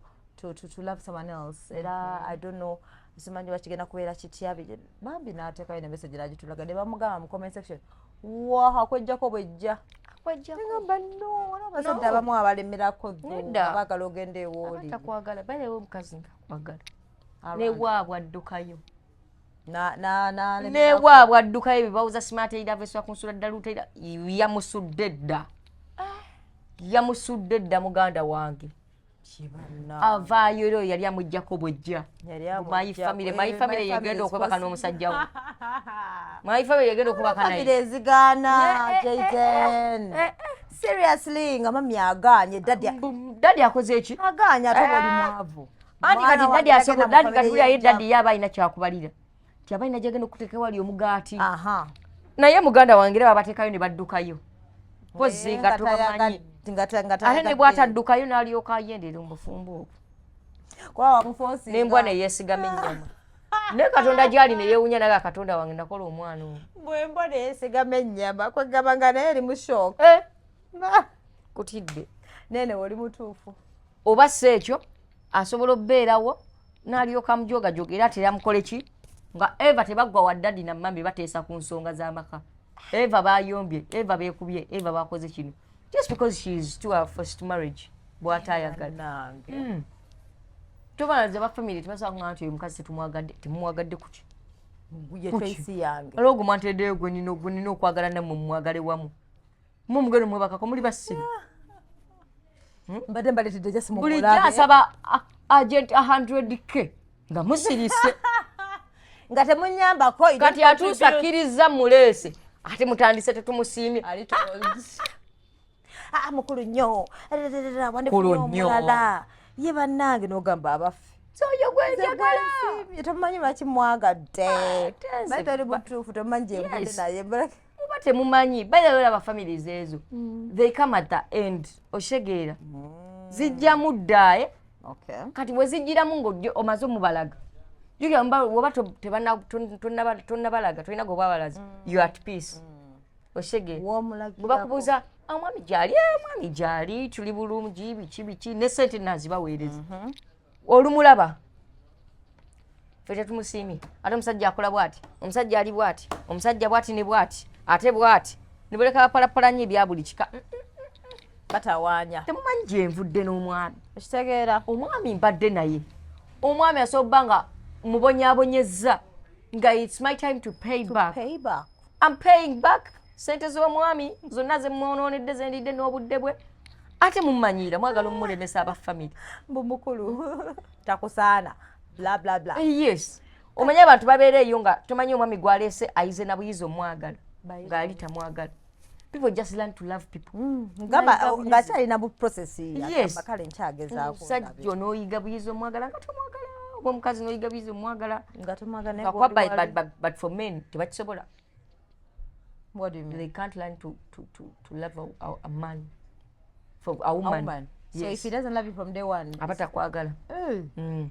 love someone else. Era I don't know, simanyi bakigenda kubeera kitya." Bambi n'ateekayo ne message n'agitulaga ne bamugamba mu comment section, waha kwejjako bwejja. Ngamba no, waliwo abasajja abamu abalemerako though, Nedda. abaagala ogenda ewooli. Takwagala balewo omukazi nga akwagala, newaabwe addukayo. Nalemerako. Newaabwe addukayo, bebawuza smart era aveswa kunsula ddala luteera, yamusudde dda, yamusudde dda, muganda wange. Kibanna. Avaayo era oyo yali amuggyako bwejja. Yali My amuggyako. family, Eh, my family my yegenda family is okwebaka possible. n'omusajja we. My family yegenda okwebaka Family naye. ezigaana. Yeah, eh, eh, Jaden, seriously, nga mami agaanye, daddy Daddy akoze eki? Agaanye, ate oba oli mwavu. Anti Mwana kati wange daddy asobola tagenda mu daddy kati family buli aye y'enjawulo. Daddy ye aba alina kyakubalira ti aba alina gyagenda okuteeka wali omugaati. Naye muganda wange era babateekayo ne baddukayo pozi Eh, nga nga tobamanyi. nga Ate ne tayagadde. bw'ataddukayo n'alyoka ayendera mu bufumbo obwo. Kuba wamuforcinga. N'embwa neyeesigama ennyama, naye Katonda gyali neyeewunya naga, "Katonda wange, nakola omwana ono." Bwembwa neyesigama ennyama, kwegamba nga naye eri mu shock. Eh, kutidde. Nene oli mutuufu. Oba si ekyo, asobola okubeerawo n'alyoka amujogajoga era atera amukole ki, nga eva tebaggwa wa daddy na mummy bateesa ku nsonga z'amaka, eva bayombye, eva beekubye, eva bakoze kino, just because she is to her first marriage bw'ataayagala. Nange. Tobalaza ba family tebasobola kuŋŋamba nti oyo omukazi tetumwagadde. Temumwagadde kuki? Ye choice yange. Aliwo gwe mwanteddeyo, gwe nina okwagala, nammwe mumwagale wamu, mu mugendo mwebakako muli basiru. Mbadde mbaleetedde just Bulijjo mumulabe. asaba agent 100K nga musirise. Nga temunyambako. You Kati don't atuuse, contribute. akkiriza, muleese, ate mutandise tetumusiimye. Ali told. Ah, mukulu nnyo. Mukulu Wandifuna nnyo. omulala ye bannange, n'ogamba abaffe. So oyo gwenjagala. Gwensiimye, tomumanyi lwaki mwagadde. Ate nze Baita oli butuufu, tomumanyi gyenvudde. Yes. Naye Muba temumanyi baira aba families ezo, they come at the end, okitegeera? Zijjamu dda, eh? Okay. Kati bwe zijjiramu ng'ojja omaze omubalaga, jjukira woba tonnabalaga, tolina gwe obabalaza, you at peace, okitegeera? W'omulagirako. Bwe bakubuuza, "Ah, omwami gyali?" "Eh, omwami gyali, tuli bulungi, biki biki," ne sente nazibaweereza. Olumulaba, ffe tetumusiimye, ate omusajja akola bwati, omusajja ali bwati, omusajja bwati ne bwati, ate bwati ne buleka bapalapala nnyo ebya buli kika. Batawaanya. Temumanyi gyenvudde n'omwami. Okitegeera? Omwami mbadde naye, omwami asobola obba nga mubonyaabonyezza, nga it's my time to pay back. Pay back. I'm paying back sente z'omwami zonna zemwonoonedde, zendidde n'obudde bwe. Ate mummanyiira, mwagala omulemesa aba family. Mbu mukulu takusaana, bla bla bla. Yes, omanyi abantu babeera eyo nga tomanyi omwami gwaleese ayize na buyizi omwagala, ng'ali tamwagala. People just learn to love people. Ngamba Nayiga buyizi. Ng'akyalina bu process. Yes. Agamba kale nkyagezaako. Omusajja onooyiga buyizi omwagala nga tomwagala. Oba omukazi noyiga bizi omwagala. Nga tomwagala, naye Lwakuba gw'oli but for men tebakisobola. What do you mean? They can't learn to love a man, for a A woman. woman. So Yes. if he doesn't love you from day one, Aba takwagala. Eh.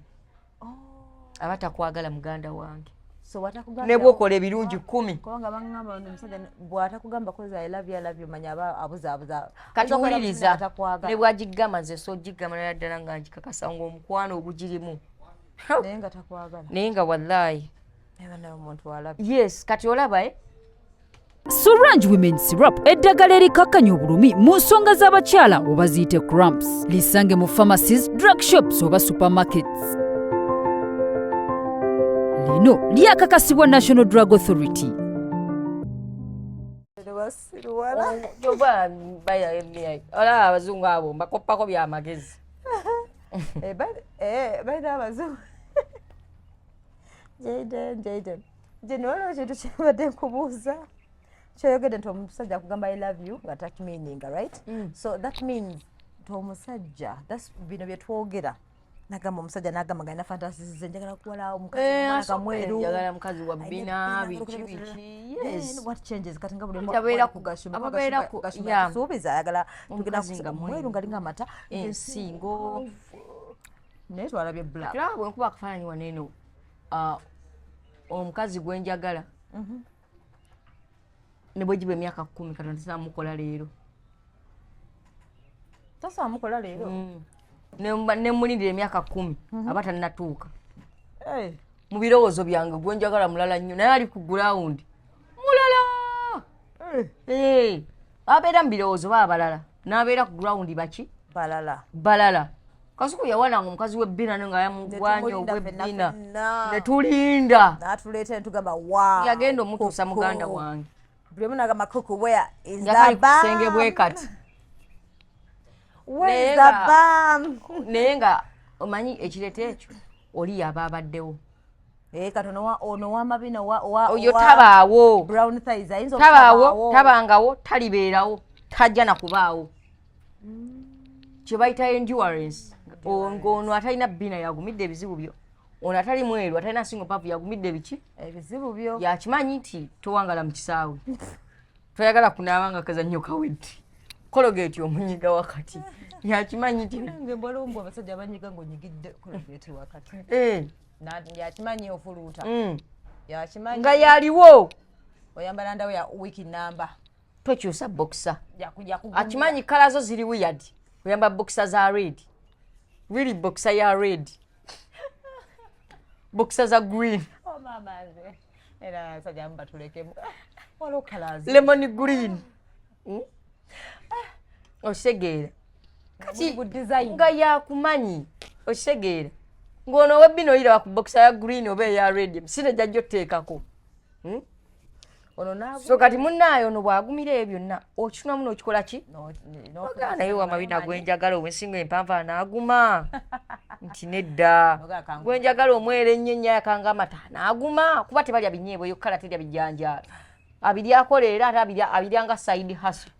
Aba takwagala, muganda wange. So watakugamba Ne bwokola ebirungi 10. Kubanga baŋŋamba ono omusajja bw'atakugamba 'cause I love you, I love you, manya aba abuzaabuza. Kati Ayinza okubeera wuliriza, nga takwagala. Ne bwagigamba, nze soogigamba naye ddala nga nkikakasa ngaomukwano ogugirimu, Naye nga takwagala. Naye nga wallahi. Naye bannaye, omuntu alabye. Yes, kati olaba, eh? Sorange Women Syrup, eddagala erikakkanya obulumi mu nsonga z'abakyala oba ziyite cramps, lisange mu pharmacies, drug shops oba supermarkets. Lino lyakakasibwa National Drug Authority. Basiruwala. Oba olaba abazungu abo mbakoppako byamagezi. Baina abazungu. Jaden, Jaden, Jane, waliwo ekintu kyembadde nkubuuza kyoyogedde nti omusajja akugamba "I love you" nga takimeaninga, right? So that means nti omusajja, bino bye twogera, nagamba omusajja nagamba nga alina fantasies ze, njagala kuwala omukazi omwana kamweru. Njagala mukazi wa Alina bina, ebina, biki biki. Then Yes. what changes? Kati nga buli Anti abeera ku Gashumba, ababeera Gashumba yeah. yatusuubiza ayagala tugenda Omukazi nga mweru mweru. nga linga amata, Ensingo. Naye twalabye black. Kiraba bwe nkuba akafaananyi wano eno, omukazi gwe njagala ne bwe giba emyaka 10, Katonda tamukola leero. Tasobola mukola leero. Ne mulindira emyaka 10, aba tannatuuka. Eh, Mu birowoozo byange gwe njagala mulala nnyo, naye ali ku ground mulala. Eh. Eh, abeera mu birowoozo baba balala, n'abeera ku ground baki? Balala. Balala. Kasuku yawananga omukazi w'ebbina ne nga yamugwanya. Netulinda ffenna. Ogw'ebbina. Ffenna. Ne tulinda. N'atuleeta ne tugamba, "Wow." Yagenda omutuusa, Kuku. muganda wange. Buli omu n'agamba, "Kuku, where is Nga kali the ku kisenge bam? bwe kati. Where Naye is the bam?" Naye nga omanyi ekireeta ekyo, oli yaba abaddewo. Eh, kati ono ow'amabina Oyo tabaawo. Brown thighs ayinza Tabaawo. obutabaawo. Tabangawo, talibeerawo, tajja nakubaawo. Kye bayita endurance. Ng'ono atalina bbina yagumidde ebizibu byo, ono atali mweru, atalina nsingo mpavu yagumidde biki? Ebizibu byo. Yakimanyi nti towangala mu kisaawe, toyagala kunaaba nga kazannyo kawedde, Colgate omunyiga wakati, yakimanyi nti Nge mbwaliwo mbw abasajja banyiga ng'onyigidde Colgate wakati. Eh, Yakimanyi ofuluuta. Yakimanyi. Nga yaliwo. Oyambala ndawo ya wiiki namba. Tokyusa boxer. Yakugumira. Akimanyi colour zo ziri weird, oyamba boxer za red, really boxer ya red, boxer za green. Oh, maama nze. Era abasajja abamu batulekemu. Waliwo colours. Lemon green. Okitegeera kati? Buli design. Nga yakumanyi, okitegeera, ng'ono ow'ebbina oyiraba ku boxer ya green oba eya red, emisinde jajja oteekako. Ono naagu. So kati munnaayo ono bw'agumira ebyo byonna, okitunamu n'okikola ki? No, Ogaa naye wamabina gwenjagala ow'ensingo empanvu anaaguma nti nedda. Ogaa kangu. Gwenjagala omwera ennyo ennyo ayakanga amata anaaguma, kuba tebalya binyeebwa, eyo colour terya bijanjaalo, abiryako leero ate abirya nga side hustle,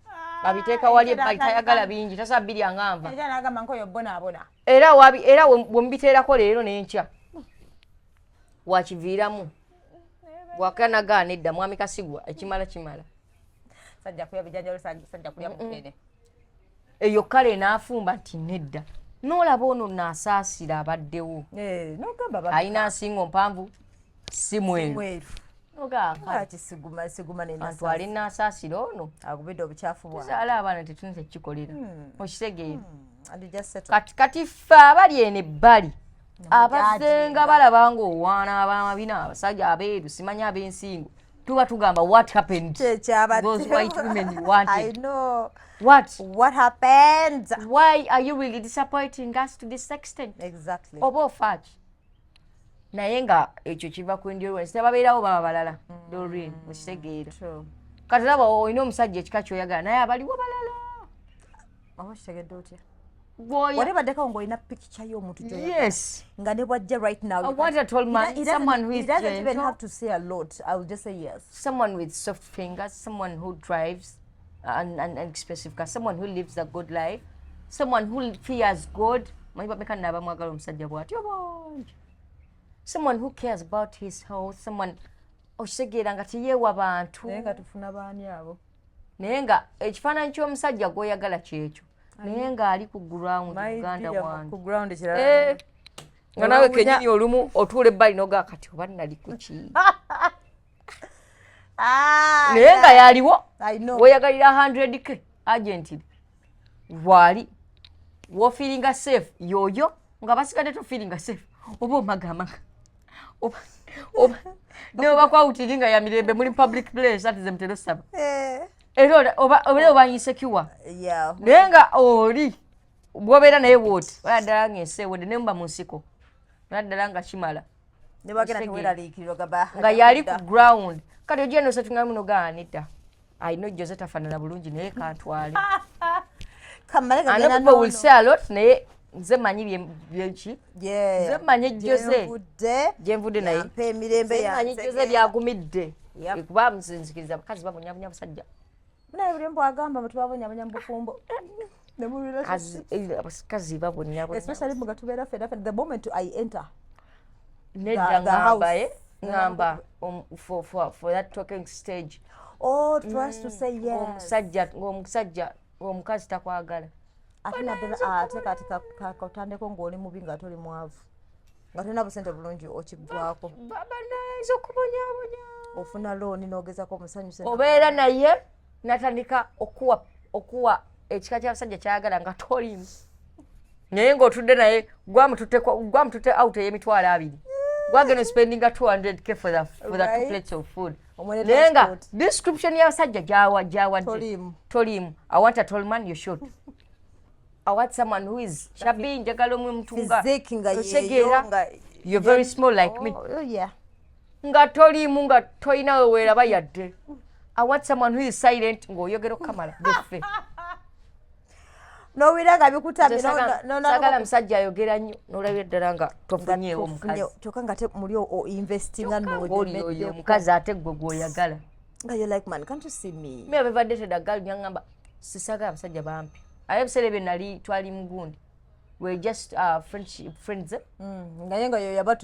abiteeka wali ebbali, tayagala bingi, tasobola birya nga nva. Era n'agamba nkoyo bonaabona. Era bwe mubiteerako leero n'enkya wakiviiramu, bwakanagaana edda, mwami Kasigwa, ekimala kimala. Sajja kulya bijanjalo, sajja kulya mukene. Eyo kale enaafumba nti nedda, n'olaba ono naasaasira abaddewo. Eh, n'ogamba Alina nsingo mpanvu, si mweru. Mweru. Nogaaka. Kisiguma siguma. Antwale naasaasira ono. Agubidde obukyafu bwange. Tuzaala abaana, tetulina tekikolera, okitegeera? And you just settle. Kati ffe abali eno ebbali, abazenga balaba ng'owaana abamabina, abasajja abeeru, simanyi ab'ensingo, tuba tugamba, "What happened?" Kyekyabadde. Those white women you I wanted. know. What? What happened? Why are you really disappointing us to this extent? Exactly. Oba ofaaki? Naye nga ekyo kiva ku endurance, tebabeerawo baba balala, Doreen, okitegeera? True. Kati laba, olina omusajja ekika kyoyagala, naye abaliwo balala. Oba okitegedde otya? Gwoya. Wali baddeko ng'olina picture y'omuntu gy'oyagala. Yes. Nga ne bwajja right now. I You want a tall man, someone who he is doesn't even gentle. have to say a lot. I will just say yes. Someone with soft fingers, someone who drives an expensive car, someone who lives a good life, someone who fears God. Manyi bameka nabamwagala omusajja bw'atyo bangi. Someone who cares about his health, someone, okitegeera, nga teyeewa bantu. Naye nga tufuna baani abo? Naye nga ekifaananyi ky'omusajja gw'oyagala kyekyo, naye ng'ali ku ground, Uganda wange. Ku ground kirala. Eh, nga nawe kenyini olumu otuula ebbali nogaa, kati oba nali kuki? Ah, Naye nga yaliwo. I know. Weyagalira 100K agent waali wofeelinga safe yoyo, nga basigadde tofeelinga safe, oba omagamaga, oba ne bakwawutiri nga ya mirembe muli public place, ati ze mutera osaba. Eh, Era oba insecure. Naye nga oli bwobeera naye bwoti, ola ddala ngaensi ewedde, ne muba mu nsiko, ola ddala nga kimala. Ne bagenda teweeraliikirira gamba Nga yali ku ground. Kati ojja nosetingamu nogaa, nedda, alina ojjoze tafaanana bulungi, naye kantwale. Kamale I know kagenda. People will say a lot, naye nze manyi byeki. Nze manyi ejjoze Gyenvudde. Gyenvudde naye. Yampa emirembe. Nze manyi ejjoze byagumidde. Yep. Kuba nzikiriza abakazi babonyabonya abasajja. Naye buli omu bwagamba mbu tubabonyabonya mu bufumbo ne mu relationship. Abakazi babonyabonya. Especially nga tubeera ffenna ffenna, the moment I enter Nedda, the ngamba house. Ngamba for that talking stage. Oh, trust to say yes. Omusajja ng'omusajja ng'omukazi takwagala. Ate naddala ate kati katandeko ng'oli mubi, nga toli mwavu, nga tolina busente bulungi, okiggwako. Banayinza okubonyabonya. Ofuna looni n'ogezako omusanyuse. Obeera naye natandika okuwa ekika ky'abasajja kyayagala nga tolimu, naye ng'otudde naye gwamututte out ey'emitwalo 20, gwagenda spendinga 200K for the two plates of food. Omwene Naye nga transport. description y'abasajja gyawadde Toliimu. Toliimu. I want a tall man, you short. I want someone who is chubby, njagala omuntu nga Physique nga yeeyo otegeera, nga you're very small like me. Oh, yeah. Nga toliimu, nga tolina we weeraba yadde. I want someone who is silent, ng'oyogera okukamala geffe. N'owulira nga bikutamye. Saagala musajja ayogera nnyo, n'olabira ddala nga tofunyeewo omukazi. Kyokka nga te muli oinvestinga. Ng'oli oyo omukazi ate gwe gw'oyagala. Nga you're like, man, can't you see me? Me have ever dated a girl nyaŋŋamba, sisaagala abasajja bampi, aye ebiseera ebyo nali twali mugundi, we just friendship, friends, eh? Naye nga you're about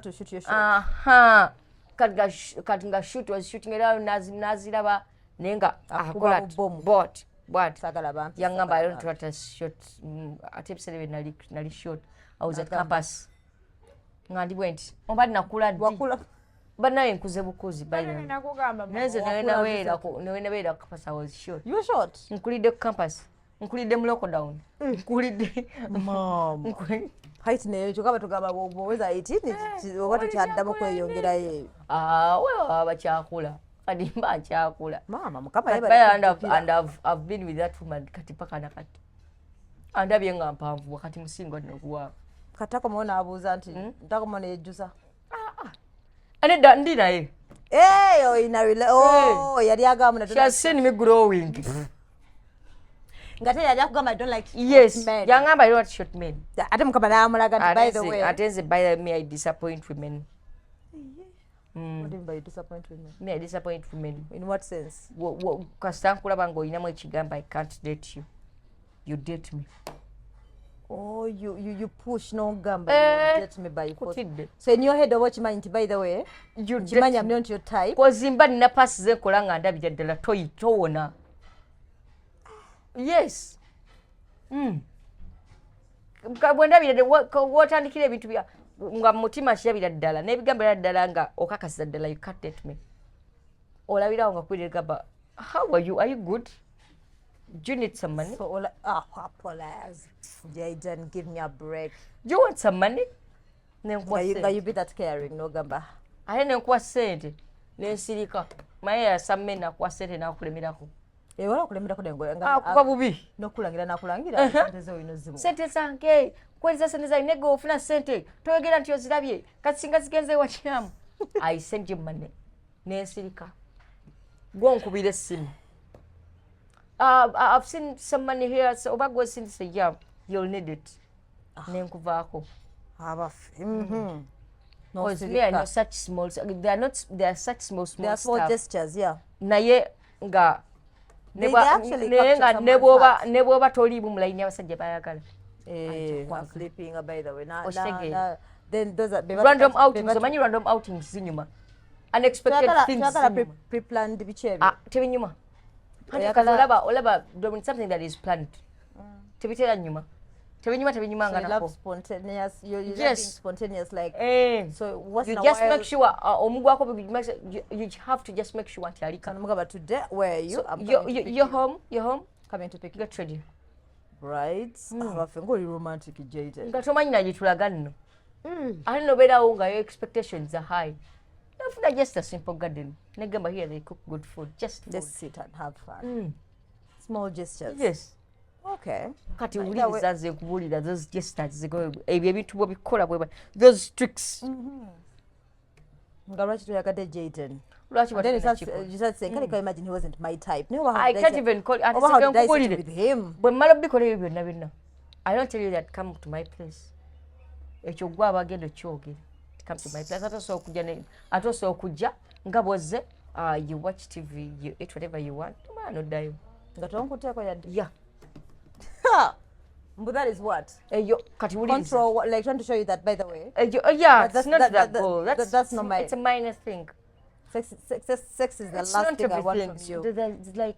to shoot your shot. Aha, kati nga shoot was shooting, era naziraba, naye nga Akuba akola bubomu. Bot bwat Saagala bampi. Yaŋŋamba, I Saagala don't want a short. Ate ebiseera ebyo nali short. I was at campus nga ndi bwe nti, oba nakula ddi? Wakula. Banaye nkuze bukuzi, by the way. Nakugamba. Naye nze newenabeera ku campus, I was short. You were short. Nkulidde ku campus, nkulidde mu lockdown, nkulidde Mom. Height nayo kyokka batugamba bw'oweza 18 oba tokyaddamu kweyongerayo eyo. Ah, wewe bakyakula, kati mba nkyakula. Maama mukama Kati yebale kujjukira. And I've been with that woman kati paka nakati, andabye nga mpanvu, wakati musinga nokuwa. Kati takomawo n'abuuza nti ntakomawo neyejjusa? Anedda, ndi naye. Eh, oyina oh, yali agamba She has seen me growing. Nga te yali akugamba, I don't like short Yes. men. Yangamba, I don't want short men. Ate mukama n'amulaga nti by the way. Ate nze, by the way, I disappoint women. What do you mean by you disappoint women? Me, I disappoint women. In what sense? Kasita nkulaba ng'olinamu ekigambo, I can't date you, you date me. Oh, you push n'ogamba Eh, you date me by force. Kutidde. So in your head oba okimanyi nti by the way You date nkimanyi me. I'm not your type. Kozi mba nina pasi zenkola nga ndabira ddala towona. Yes. Bwe ndabira ddala, wotandikira ebintu bya nga mu mutima kirabira ddala n'ebigambo era ddala nga okakasiza ddala, you can't date me. Olabirawo nga kwirira gamba, how are you, are you good, do you need some money? So ola, ah, apologize. Jaden, give me a break. Do you want some money? Nenkuwa Nga sente. you be that caring n'ogamba. Ate nenkuwa sente nensirika, maye yasamme nakuwa sente nakulemerako. Eh, wala okulemerako nengo nga Akuba bubi. N'okulangira nakulangira sente ze olina ozimuwa. Sente zange, kuweereza sente zange, negwe ofuna sente toyogera nti ozirabye, kati singa zigenze wakiramu. I send you money nensirika, gwonkubira essimu. I've seen some money here, so oba gwesindise, yeah, you'll need it, nenkuvaako. Abaffe. Because me, I know such small, they are not, they are such small They small are small stuff. Gestures, yeah. Naye nga They actually naye capture nga ne someone's bw'oba heart. ne bw'oba toliimu mu layini abasajja bayagala. Eh, Kwagala. flipping, by the way. Okitegeera. Then those are Random outings, omanyi random outings zinyuma, unexpected things Twagala zinyuma. Pre-planned biki ebyo. Ah, tebinyuma. Anti Oyagala- kati olaba when something that is planned tebitera nyuma, tebinyuma, tebinyuma So nga you nako. love spontaneous, you love Yes. being spontaneous, like Eh. so once You in a just while, make sure omugwako you have to just make sure nti alika. Mugamba, today where are you? So I'm you, coming to you, pick you're you. home, you're home, Coming to pick you. Get ready. Right, abaffe, ng'oli romantic, Jayden. Nga tomanyi nagitulaga nno, ate nobeerawo nga your expectations are high, nafuna just a simple garden, negamba, here they cook good food, just food. Just sit and have fun, small gestures. Yes. Okay. Kati Like wuliriza, nze nkubuulira, those gestures ebyo ebintu bwebikola bweba, those tricks. Nga lwaki toyagadde Jayden? Lwaki? Then you start, Batugenda. you start saying, "Can you imagine, he wasn't my type." No, how I did can't say- even call ate Oba how seke did I sit nkubuulire. with him? Bwe mmala obikola ebyo byonna byonna, I don't tell you that come to my place. Ekyo gwe abagenda okyogera, come to my place. Ate osobola okujja nga bwozze, you watch TV, you eat whatever you want, tomala noddayo. Nga tonkuteeko yadde. Yeah. Ha! But that is what? Eyo kati wuliriza. Control, like trying to show you that, by the way, Eyo, oh, yeah, But it's not that goal. that's not my- It's a minor thing. Sex is the It's last not thing I want everything. from you. It's like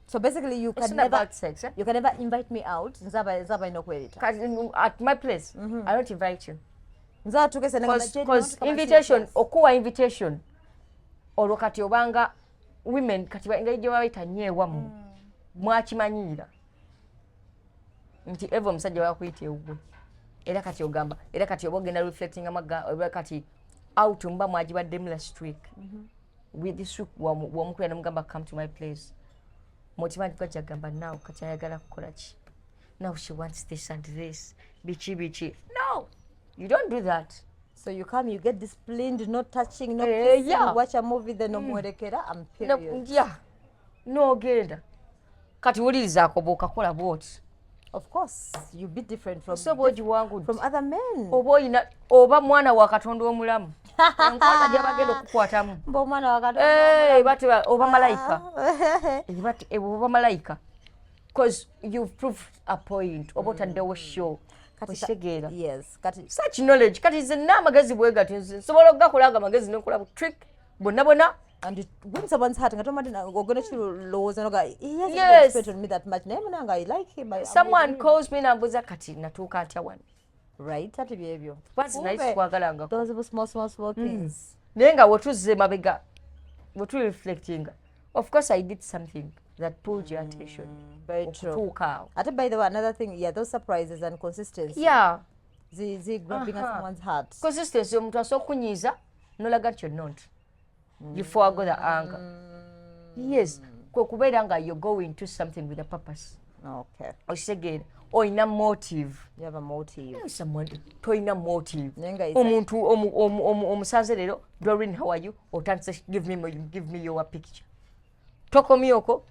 So basically, you it's can not never, about sex, eh? you can never invite me out. Nzaba inokwerita. 'Cause at my place, I don't invite you. Nzaba tukese nengamba, "Jane, you want Because to come and see invitation, us?" okuwa invitation, olwo kati obanga women kati engeri gye babayita nnyo ewammwe, mwakimanyiira nti eva omusajja wakuyita ewuwe, era kati ogamba, era kati oba ogenda reflecting amaga, oba kati out muba mwagibaddemu last week, with this week wamukubira nomugamba, "Come to my place," mutima gwajja gamba, "Now kati ayagala kukola ki? Now she wants this and this, biki biki." No, you don't do that. So you come, you get disciplined, no touching, no Eh, kissing, watch a movie, then omwerekera, I'm No, period. Yeah, n'ogenda. Kati wulirizaako, bw'okakola bwoti, Of course, you be different from so oba ogiwangudde from other men. Oba oyina oba mwana wa Katonda omulamu, enkwata gyabagenda okukwatamu. Mba omwana wa Katonda. Eh, oba malayika. Eh, oba malayika, because you've proved a point, oba otaddewo show. Okitegeera? Yes. Kati Such knowledge, kati nze nina amagezi bwe gati, nze nsobola okugakola ago amagezi nenkola bu trick bonna bonna. And it wins someone's heart, nga tomanyi ogenda kirowooza noga, he hasn't spent on me that much, naye munange, I like him. I'm Someone with him. calls me nambuuza, kati natuuka ntya wano? Right, ati byebyo. Kwanzi naye Kumbe, sikwagalangako. those small small small things. Naye nga wetuzze mabega, wetu reflectinga, of course I did something that pulled your attention Very true. okutuuka awo. Ate by the way, another thing, yeah, those surprises and consistency, zi grabbing at someone's heart. Consistency, omuntu asobola okunyiiza nolaga nti you're not, you forgo the anger. Yes, kwe kubeera nga you're going to something with a purpose. Okitegeera? Olina motive. You have a motive. Someone tolina motive. Naye nga Omuntu omusanze leero, "Dorin, how are you?" Otandise, Give me your picture." Tokomyoko,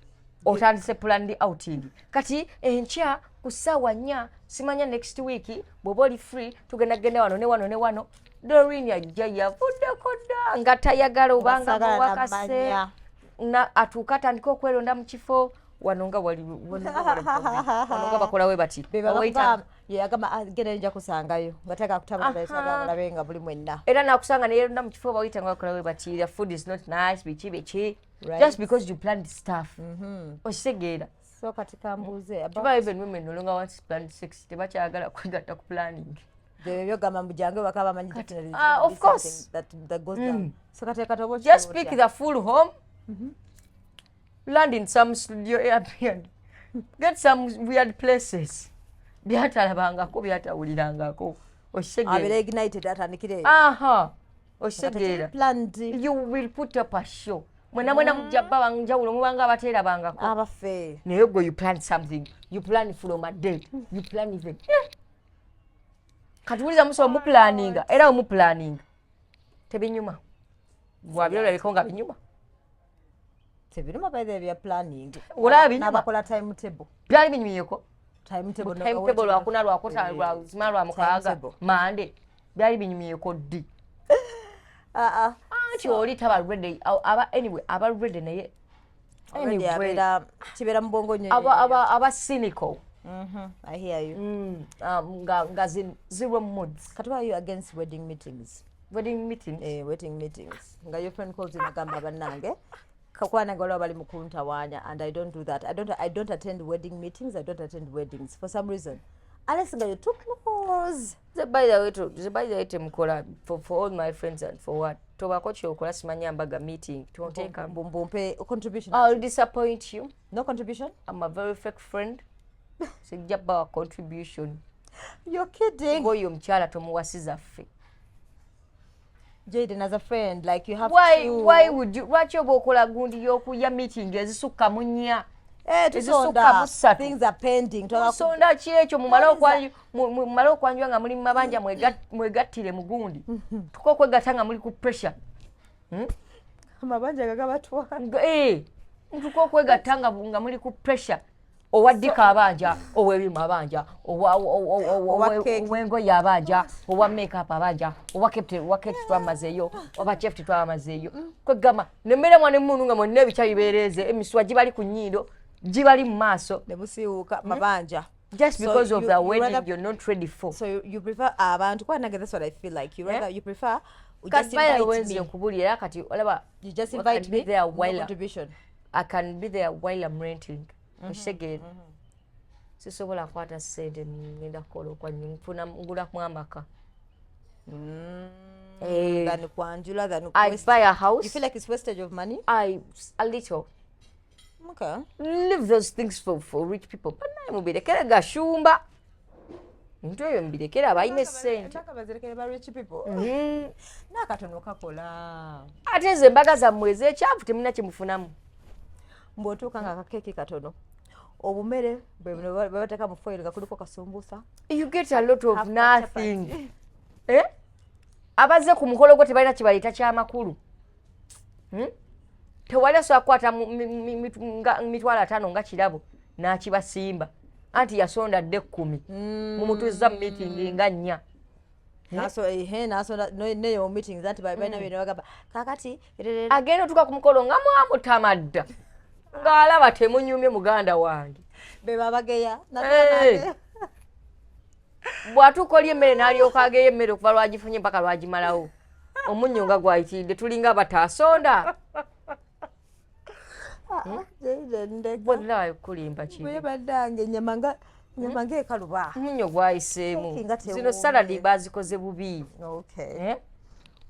otandise planned outing. Kati enkya ku ssaawa 4, simanya next week, bw'oba oli free, tugenda genda wano ne wano ne wano. Dorin ajja yavuddeko dda nga tayagala obanga Saagala muwakase namanya. Na atuuka atandika okweronda mu kifo wano nga wali wano nga wali wano nga bakola we bati. Be Bawaita- babakuba yagamba, "Ah, genda, nja kusangayo," nga tagala kutabalabe nga buli mwenna. Era nakusanga neyeronda mu kifo, bawita nga bakola we bati, "The food is not nice," biki biki. Just because you planned stuff. Okitegeera? So kati kambuuze about Kiba even women no longer want planned sex, tebakyagala kwegatta ku planning. Ebyo byogamba mbu jange waka, bamanyi definitely Ah, it's gonna of be course. something that goes down. So kati oba Just okikola pick otya? the full home, land in some studio Airbnb, get some weird places byatalabangako, byatawulirangako. Abeera Okitegeera? ignited, atandikire eyo. Aha, Nga tekiri okitegeera? planned. You will put up a show, mwena mwena mujja bba banjawulo, mubanga abateerabangako. Abaffe. Naye gwe you plan something, you plan from a date, you plan even. Eh. Kati wuliza, musobola muplaninga, era omuplaninga tebinyuma, gwabirolabeko nga binyuma. Tebiruma by the bya planning. Olaba binyuma? N'abakola timetable. Byali binyumyeko? Timetable. Timetable, lwakuna, lwakutaano, lwazima, lwamukaaga, Timetable. mande, byali binyumyeko ddi? Ah, ah. Anti oli taba ready, aba anyway aba ready, naye Already anyway, abeera kibeera mu bwongo nnyo. aba cynical. I hear you. Nga zero moods. Kati why are you against wedding meetings? Wedding meetings? Eh, wedding meetings. Nga your friend calls you, nagamba, "Bannange kakwanange waliwo bali mu kuntawaanya," and I don't do that. I don't attend wedding meetings. I don't attend weddings for some reason, unless nga you're too close. Nze by the way, nze by the way temukola for all my friends and for what, tobako kyokola, simanya mbaga meeting tonteekamu. Mbumpe contribution. I'll disappoint you. No contribution? I'm a very fake friend, sijja bawa contribution. You're kidding. Ngaoyo omukyala tomuwasiza ffe. Jaden, as a friend, like, you have Why, to why would you, lwaki oba okola gundi y'okuya meeting ezisukka mu nnya? Eh, ezisukka tusonda. mu ssatu. Things are pending. Tusonda ki ekyo? Mumale okwanjula nga muli mu mabanja, mwegattire mu gundi, tuka okwegatta nga muli ku pressure. Amabanja gagabatwala. Mutuka okwegatta nga muli ku pressure, owa ddika abanja, ow'ebyuma abanja, Owa cake. ow'engoye abanja, owa makeup abanja, owa keke, owa keke twamazeeyo, oba chef twamazeeyo. Kwegamba nembeera mwana emunu nga mwonna ebikya bibeereeze, emisuwa gibali ku nnyindo, gibali mu maaso. Ne busiiwuuka mabanja. Just So because of the you wedding you're not ready for. So you prefer abantu kuba nange that's what I feel like, you rather, you prefer you Kati just by the way, invite nze me. nkubulira era kati olaba You just I invite can be me, there no while contribution. I can be there while I'm renting. Okitegeera, sisobola kwata ssente ngenda kukola okwanyu, nfuna ngulamu amaka. Eh, Than kwanjula, than I buy a house. You feel like it's wastage of money? I a little. Okay. Leave those things for rich people. Banaye mubirekere gashumba, bintu ebyo mubirekere abalina essente. Embaga bazirekere ba rich people. N'akatono kakola. Ate ezo embaga zammwe ez'ekyavu temulina kyemufunamu. Mbw'otuuka nga akakeeki katono, obumere bwe buno bwe bateeka mu foil nga kuliko kasumbusa. You get a lot of Half nothing. Eh? Abazze ku mukolo gwo tebalina kyebayita kyamakulu. Tewali asobola kukwata 500,000 nga kirabo n'akibasimba, anti yasonda dde 10, mumutuuziza mu meeting nga nnya. Naso ehe nasonda neyo mu meetings anti balina bino bagamba kakati Agenda otuuka ku mukolo nga mwamutamadda, ng'alaba temunyumye muganda wange. Be babageya. Eh. Bw'atuuka oli emmere n'alyoka ageyo emmere okuva lwagifunye mpaka lwagimalawo, omunnyo nga gwayitiridde, tulinga abataasonda. Bwolaba kulimba kibi. Bannange, enyama nga nyama ng'ekaluba. Omunnyo gwayiseemu. Keki nga Zino tewuumye. saladi bazikoze bubi. Okay. Eh?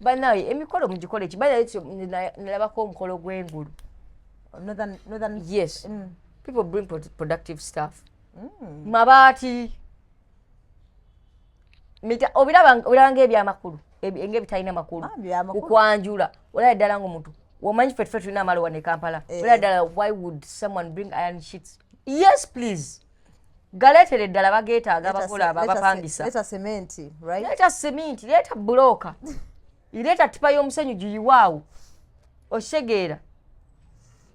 Banaye emikolo mugikole ki? Banaye nalabako omukolo gw'engulu. Northern. Yes, people bring productive stuff, mabaati, obiraba, obiraba ng'ebyamakulu, ng'ebitalina makulu. Ah, byamakulu. Okwanjula olaba ddala ng'omuntu omanyi ffe tulina amalo wano e Kampala. Eh, Olaba ddala, why would someone bring iron sheets? Yes please, galeetere ddala, bageetaaga abakola abo abapangisa. Leta cement, right? Leeta seminti, leeta bulooka, leeta tipa y'omusenyu giyiwaawo, okitegeera?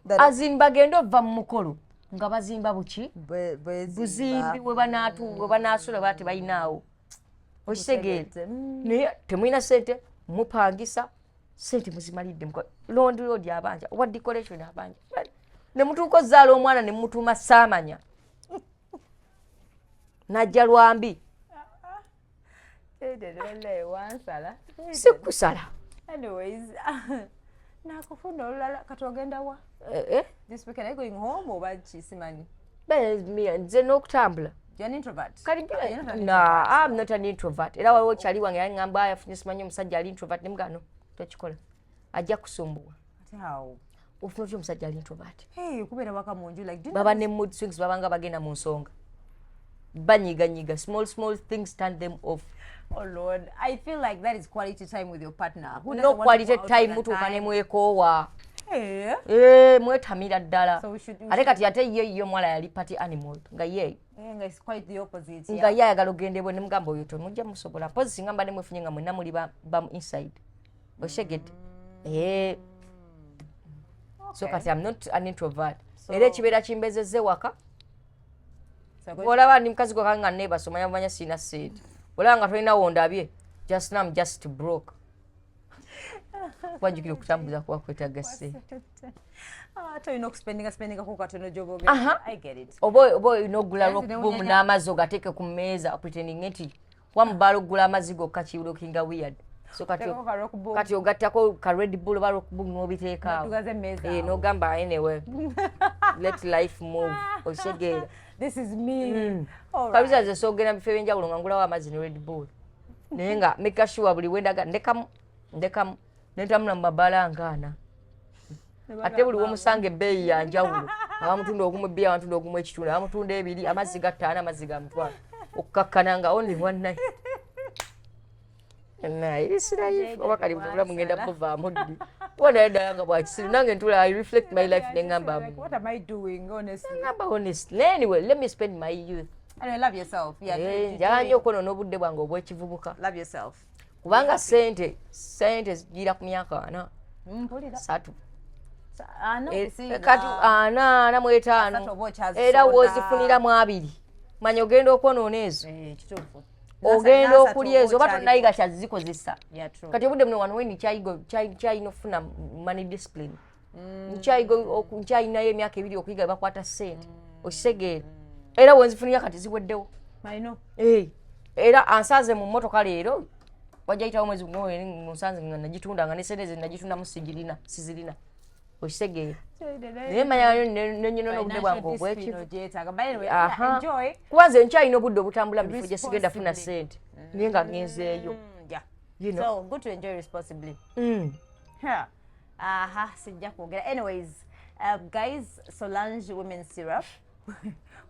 Azin bagende ova mu mukolo nga bazimba buki? Bwezimba. Buzimbi we banaasula baba tebalinaawo, okitegeera? Naye temulina sente, mupangisa, sente muzimalidde, landlord abanja, owa decoration abanja, ne mutuuka ozaala omwana ne mutuuma saamanya najja lwambi. Wansala. Si kusala. Anyways, nakufuna olulala. Kati ogenda wa? Eh, eh. This weekend, are you going home oba ki? Simanyi. Nze n'okutambula. You're an introvert. Kati You're not an na I'm not an introvert. Era waliwo kyali wange yaŋŋamba yafunye simanyi omusajja ali introvert, ne mugano tokikola, ajja kusumbuwa. Ate how? Ofuna otya omusajja ali introvert? Hey, kubeera waka mu nju, like, do you Baba ne mood swings, babanga bagenda mu nsonga, banyiganyiga, small small things turn them off. Oh Lord, I feel like that is quality time with your partner. Who No doesn't want to quality go out all time, the mutuuka ne time? mwekoowa. Hey. Eh, mwetamira ddala. So we Ate kati ate ye omuwala yali party animal, nga ye Eh, nga it's quite the opposite. Nga ye ayagala ogende bwe nemugamba oyo temujja musobola, mpozi singa mbadde mwefunye nga mwenna muli bamu inside, oshegedde? Eh. So kati I'm not an introvert, era ekibeera kimbezezza ewaka. So Olaba ndi mukazi gwe nga neebasa, omanya bumanya siina ssente, olaba nga tolina wondabye, just now I'm just broke. Wajjukira okutambuza kuba kwetaaga ssente. Ate olina okuspendinga spendingako katono gyoba ogenda. I get it. Oba olina okugula Naye Rock Boom newunyanya- n'amazzi ogateeke ku mmeeza, pretending nti kuba mu bbaala okugula amazzi gokka kilookinga weird. So kati Teekako ka Rock Boom. Kati ogattako ka Red Bull oba Rock Boom n'obiteeka awo. N'otugaza emmeeza Eh, awo. N'ogamba, "Anyway, let life move," okitegeera? This is me. All Kabisa. right. Nze soogenda mu bifo ebyenjawulo nga ngulawo amazzi ne Red Bull, naye nga make sure buli wendaga ndekamu, ndekamu nentamula mu mabaala ngaana. Ate buli womusanga ebbeeyi yanjawulo, abamutunda ogumu ebbiya, abamutunda ogumu ekitundu, abamutunda ebiri, amazzi ga 5, amazzi ga 50, okukakkana nga only one night. Naye isirayifu oba kali obulamu ngenda buvaamu ddi? Kuba naye ddala nga bwakisiru nange ntula, I reflect my life neŋŋamba, Like, what am I doing, honestly? Ŋŋamba honestly. Anyway, let me spend my youth. Anyway, love yourself. Yeah, Eh, njagala nnyo okwonoona obudde bwange obw'ekivubuka. Love yourself. Kubanga sente zigira ku myaka 40, Mpulira. 30. 40 Eh, okusinga. Kati 40, 45. 30 oba okyazisonda. Era wozifuniramu 20, manya ogenda okwonoona ezo. Eh, kituufu. Ogenda Nasatu okulya ezo oba okyali- tonayiga kyazikozesa. Yeah, true. Kati obudde buno wano weni nkyalina okufuna money discipline. Nkyalinayo emyaka 2 okuyiga bwe bakwata ssente, okitegeera? Era wenzifunira kati ziweddewo. I know. Eh, era ansanze mu mmotoka leero, wajja yitawo mwezi gumu nsanze nga nagitunda, nga ne sente ze nagitundamu sigirina, sizirina, okitegeera? Naye manya nenyinona obudde bwange obwekivu. Ogyetaaga. But anyway, Aha. yeah, enjoy. Kuba nze nkyalina obudde obutambula mu bifo gye sigenda funa Responsibly. sente, naye nga ngenzeeyo. So good to enjoy responsibly. Yeah. Aha, sijja kwogera. Anyways, guys, Solange Women Syrup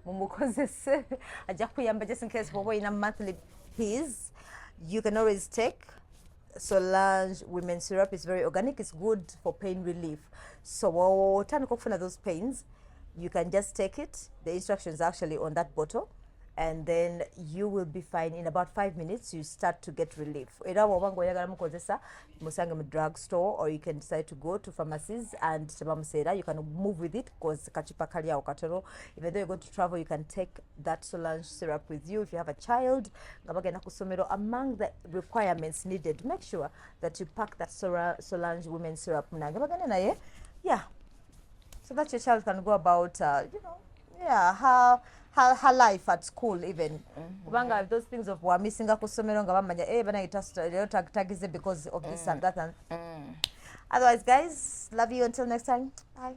mumukozese, ajja kuyamba just in case bw'oba olina monthly fees. You can always take Solange Women Syrup. It's very organic. It's good for pain relief. So bw'otandika okufuna those pains, you can just take it. The instructions are actually on that bottle, and then you will be fine. In about 5 minutes you start to get relief. Era bw'oba nga oyagala mukozesa, musange mu drug store, or you can decide to go to pharmacies and tebamuseera. You can move with it because kacupa kali awo katono. Even though you're going to travel, you can take that Solange syrup with you. If you have a child nga bagenda ku ssomero, among the requirements needed, make sure that you pack that Solange Women Syrup munange bagende naye, yeah, so that your child can go about yeah, her life at school even, kubanga those things of wamisinga ku ssomero nga bamanya, eh, bana leero tagize because of this and that. And otherwise, guys, love you. Until next time, bye.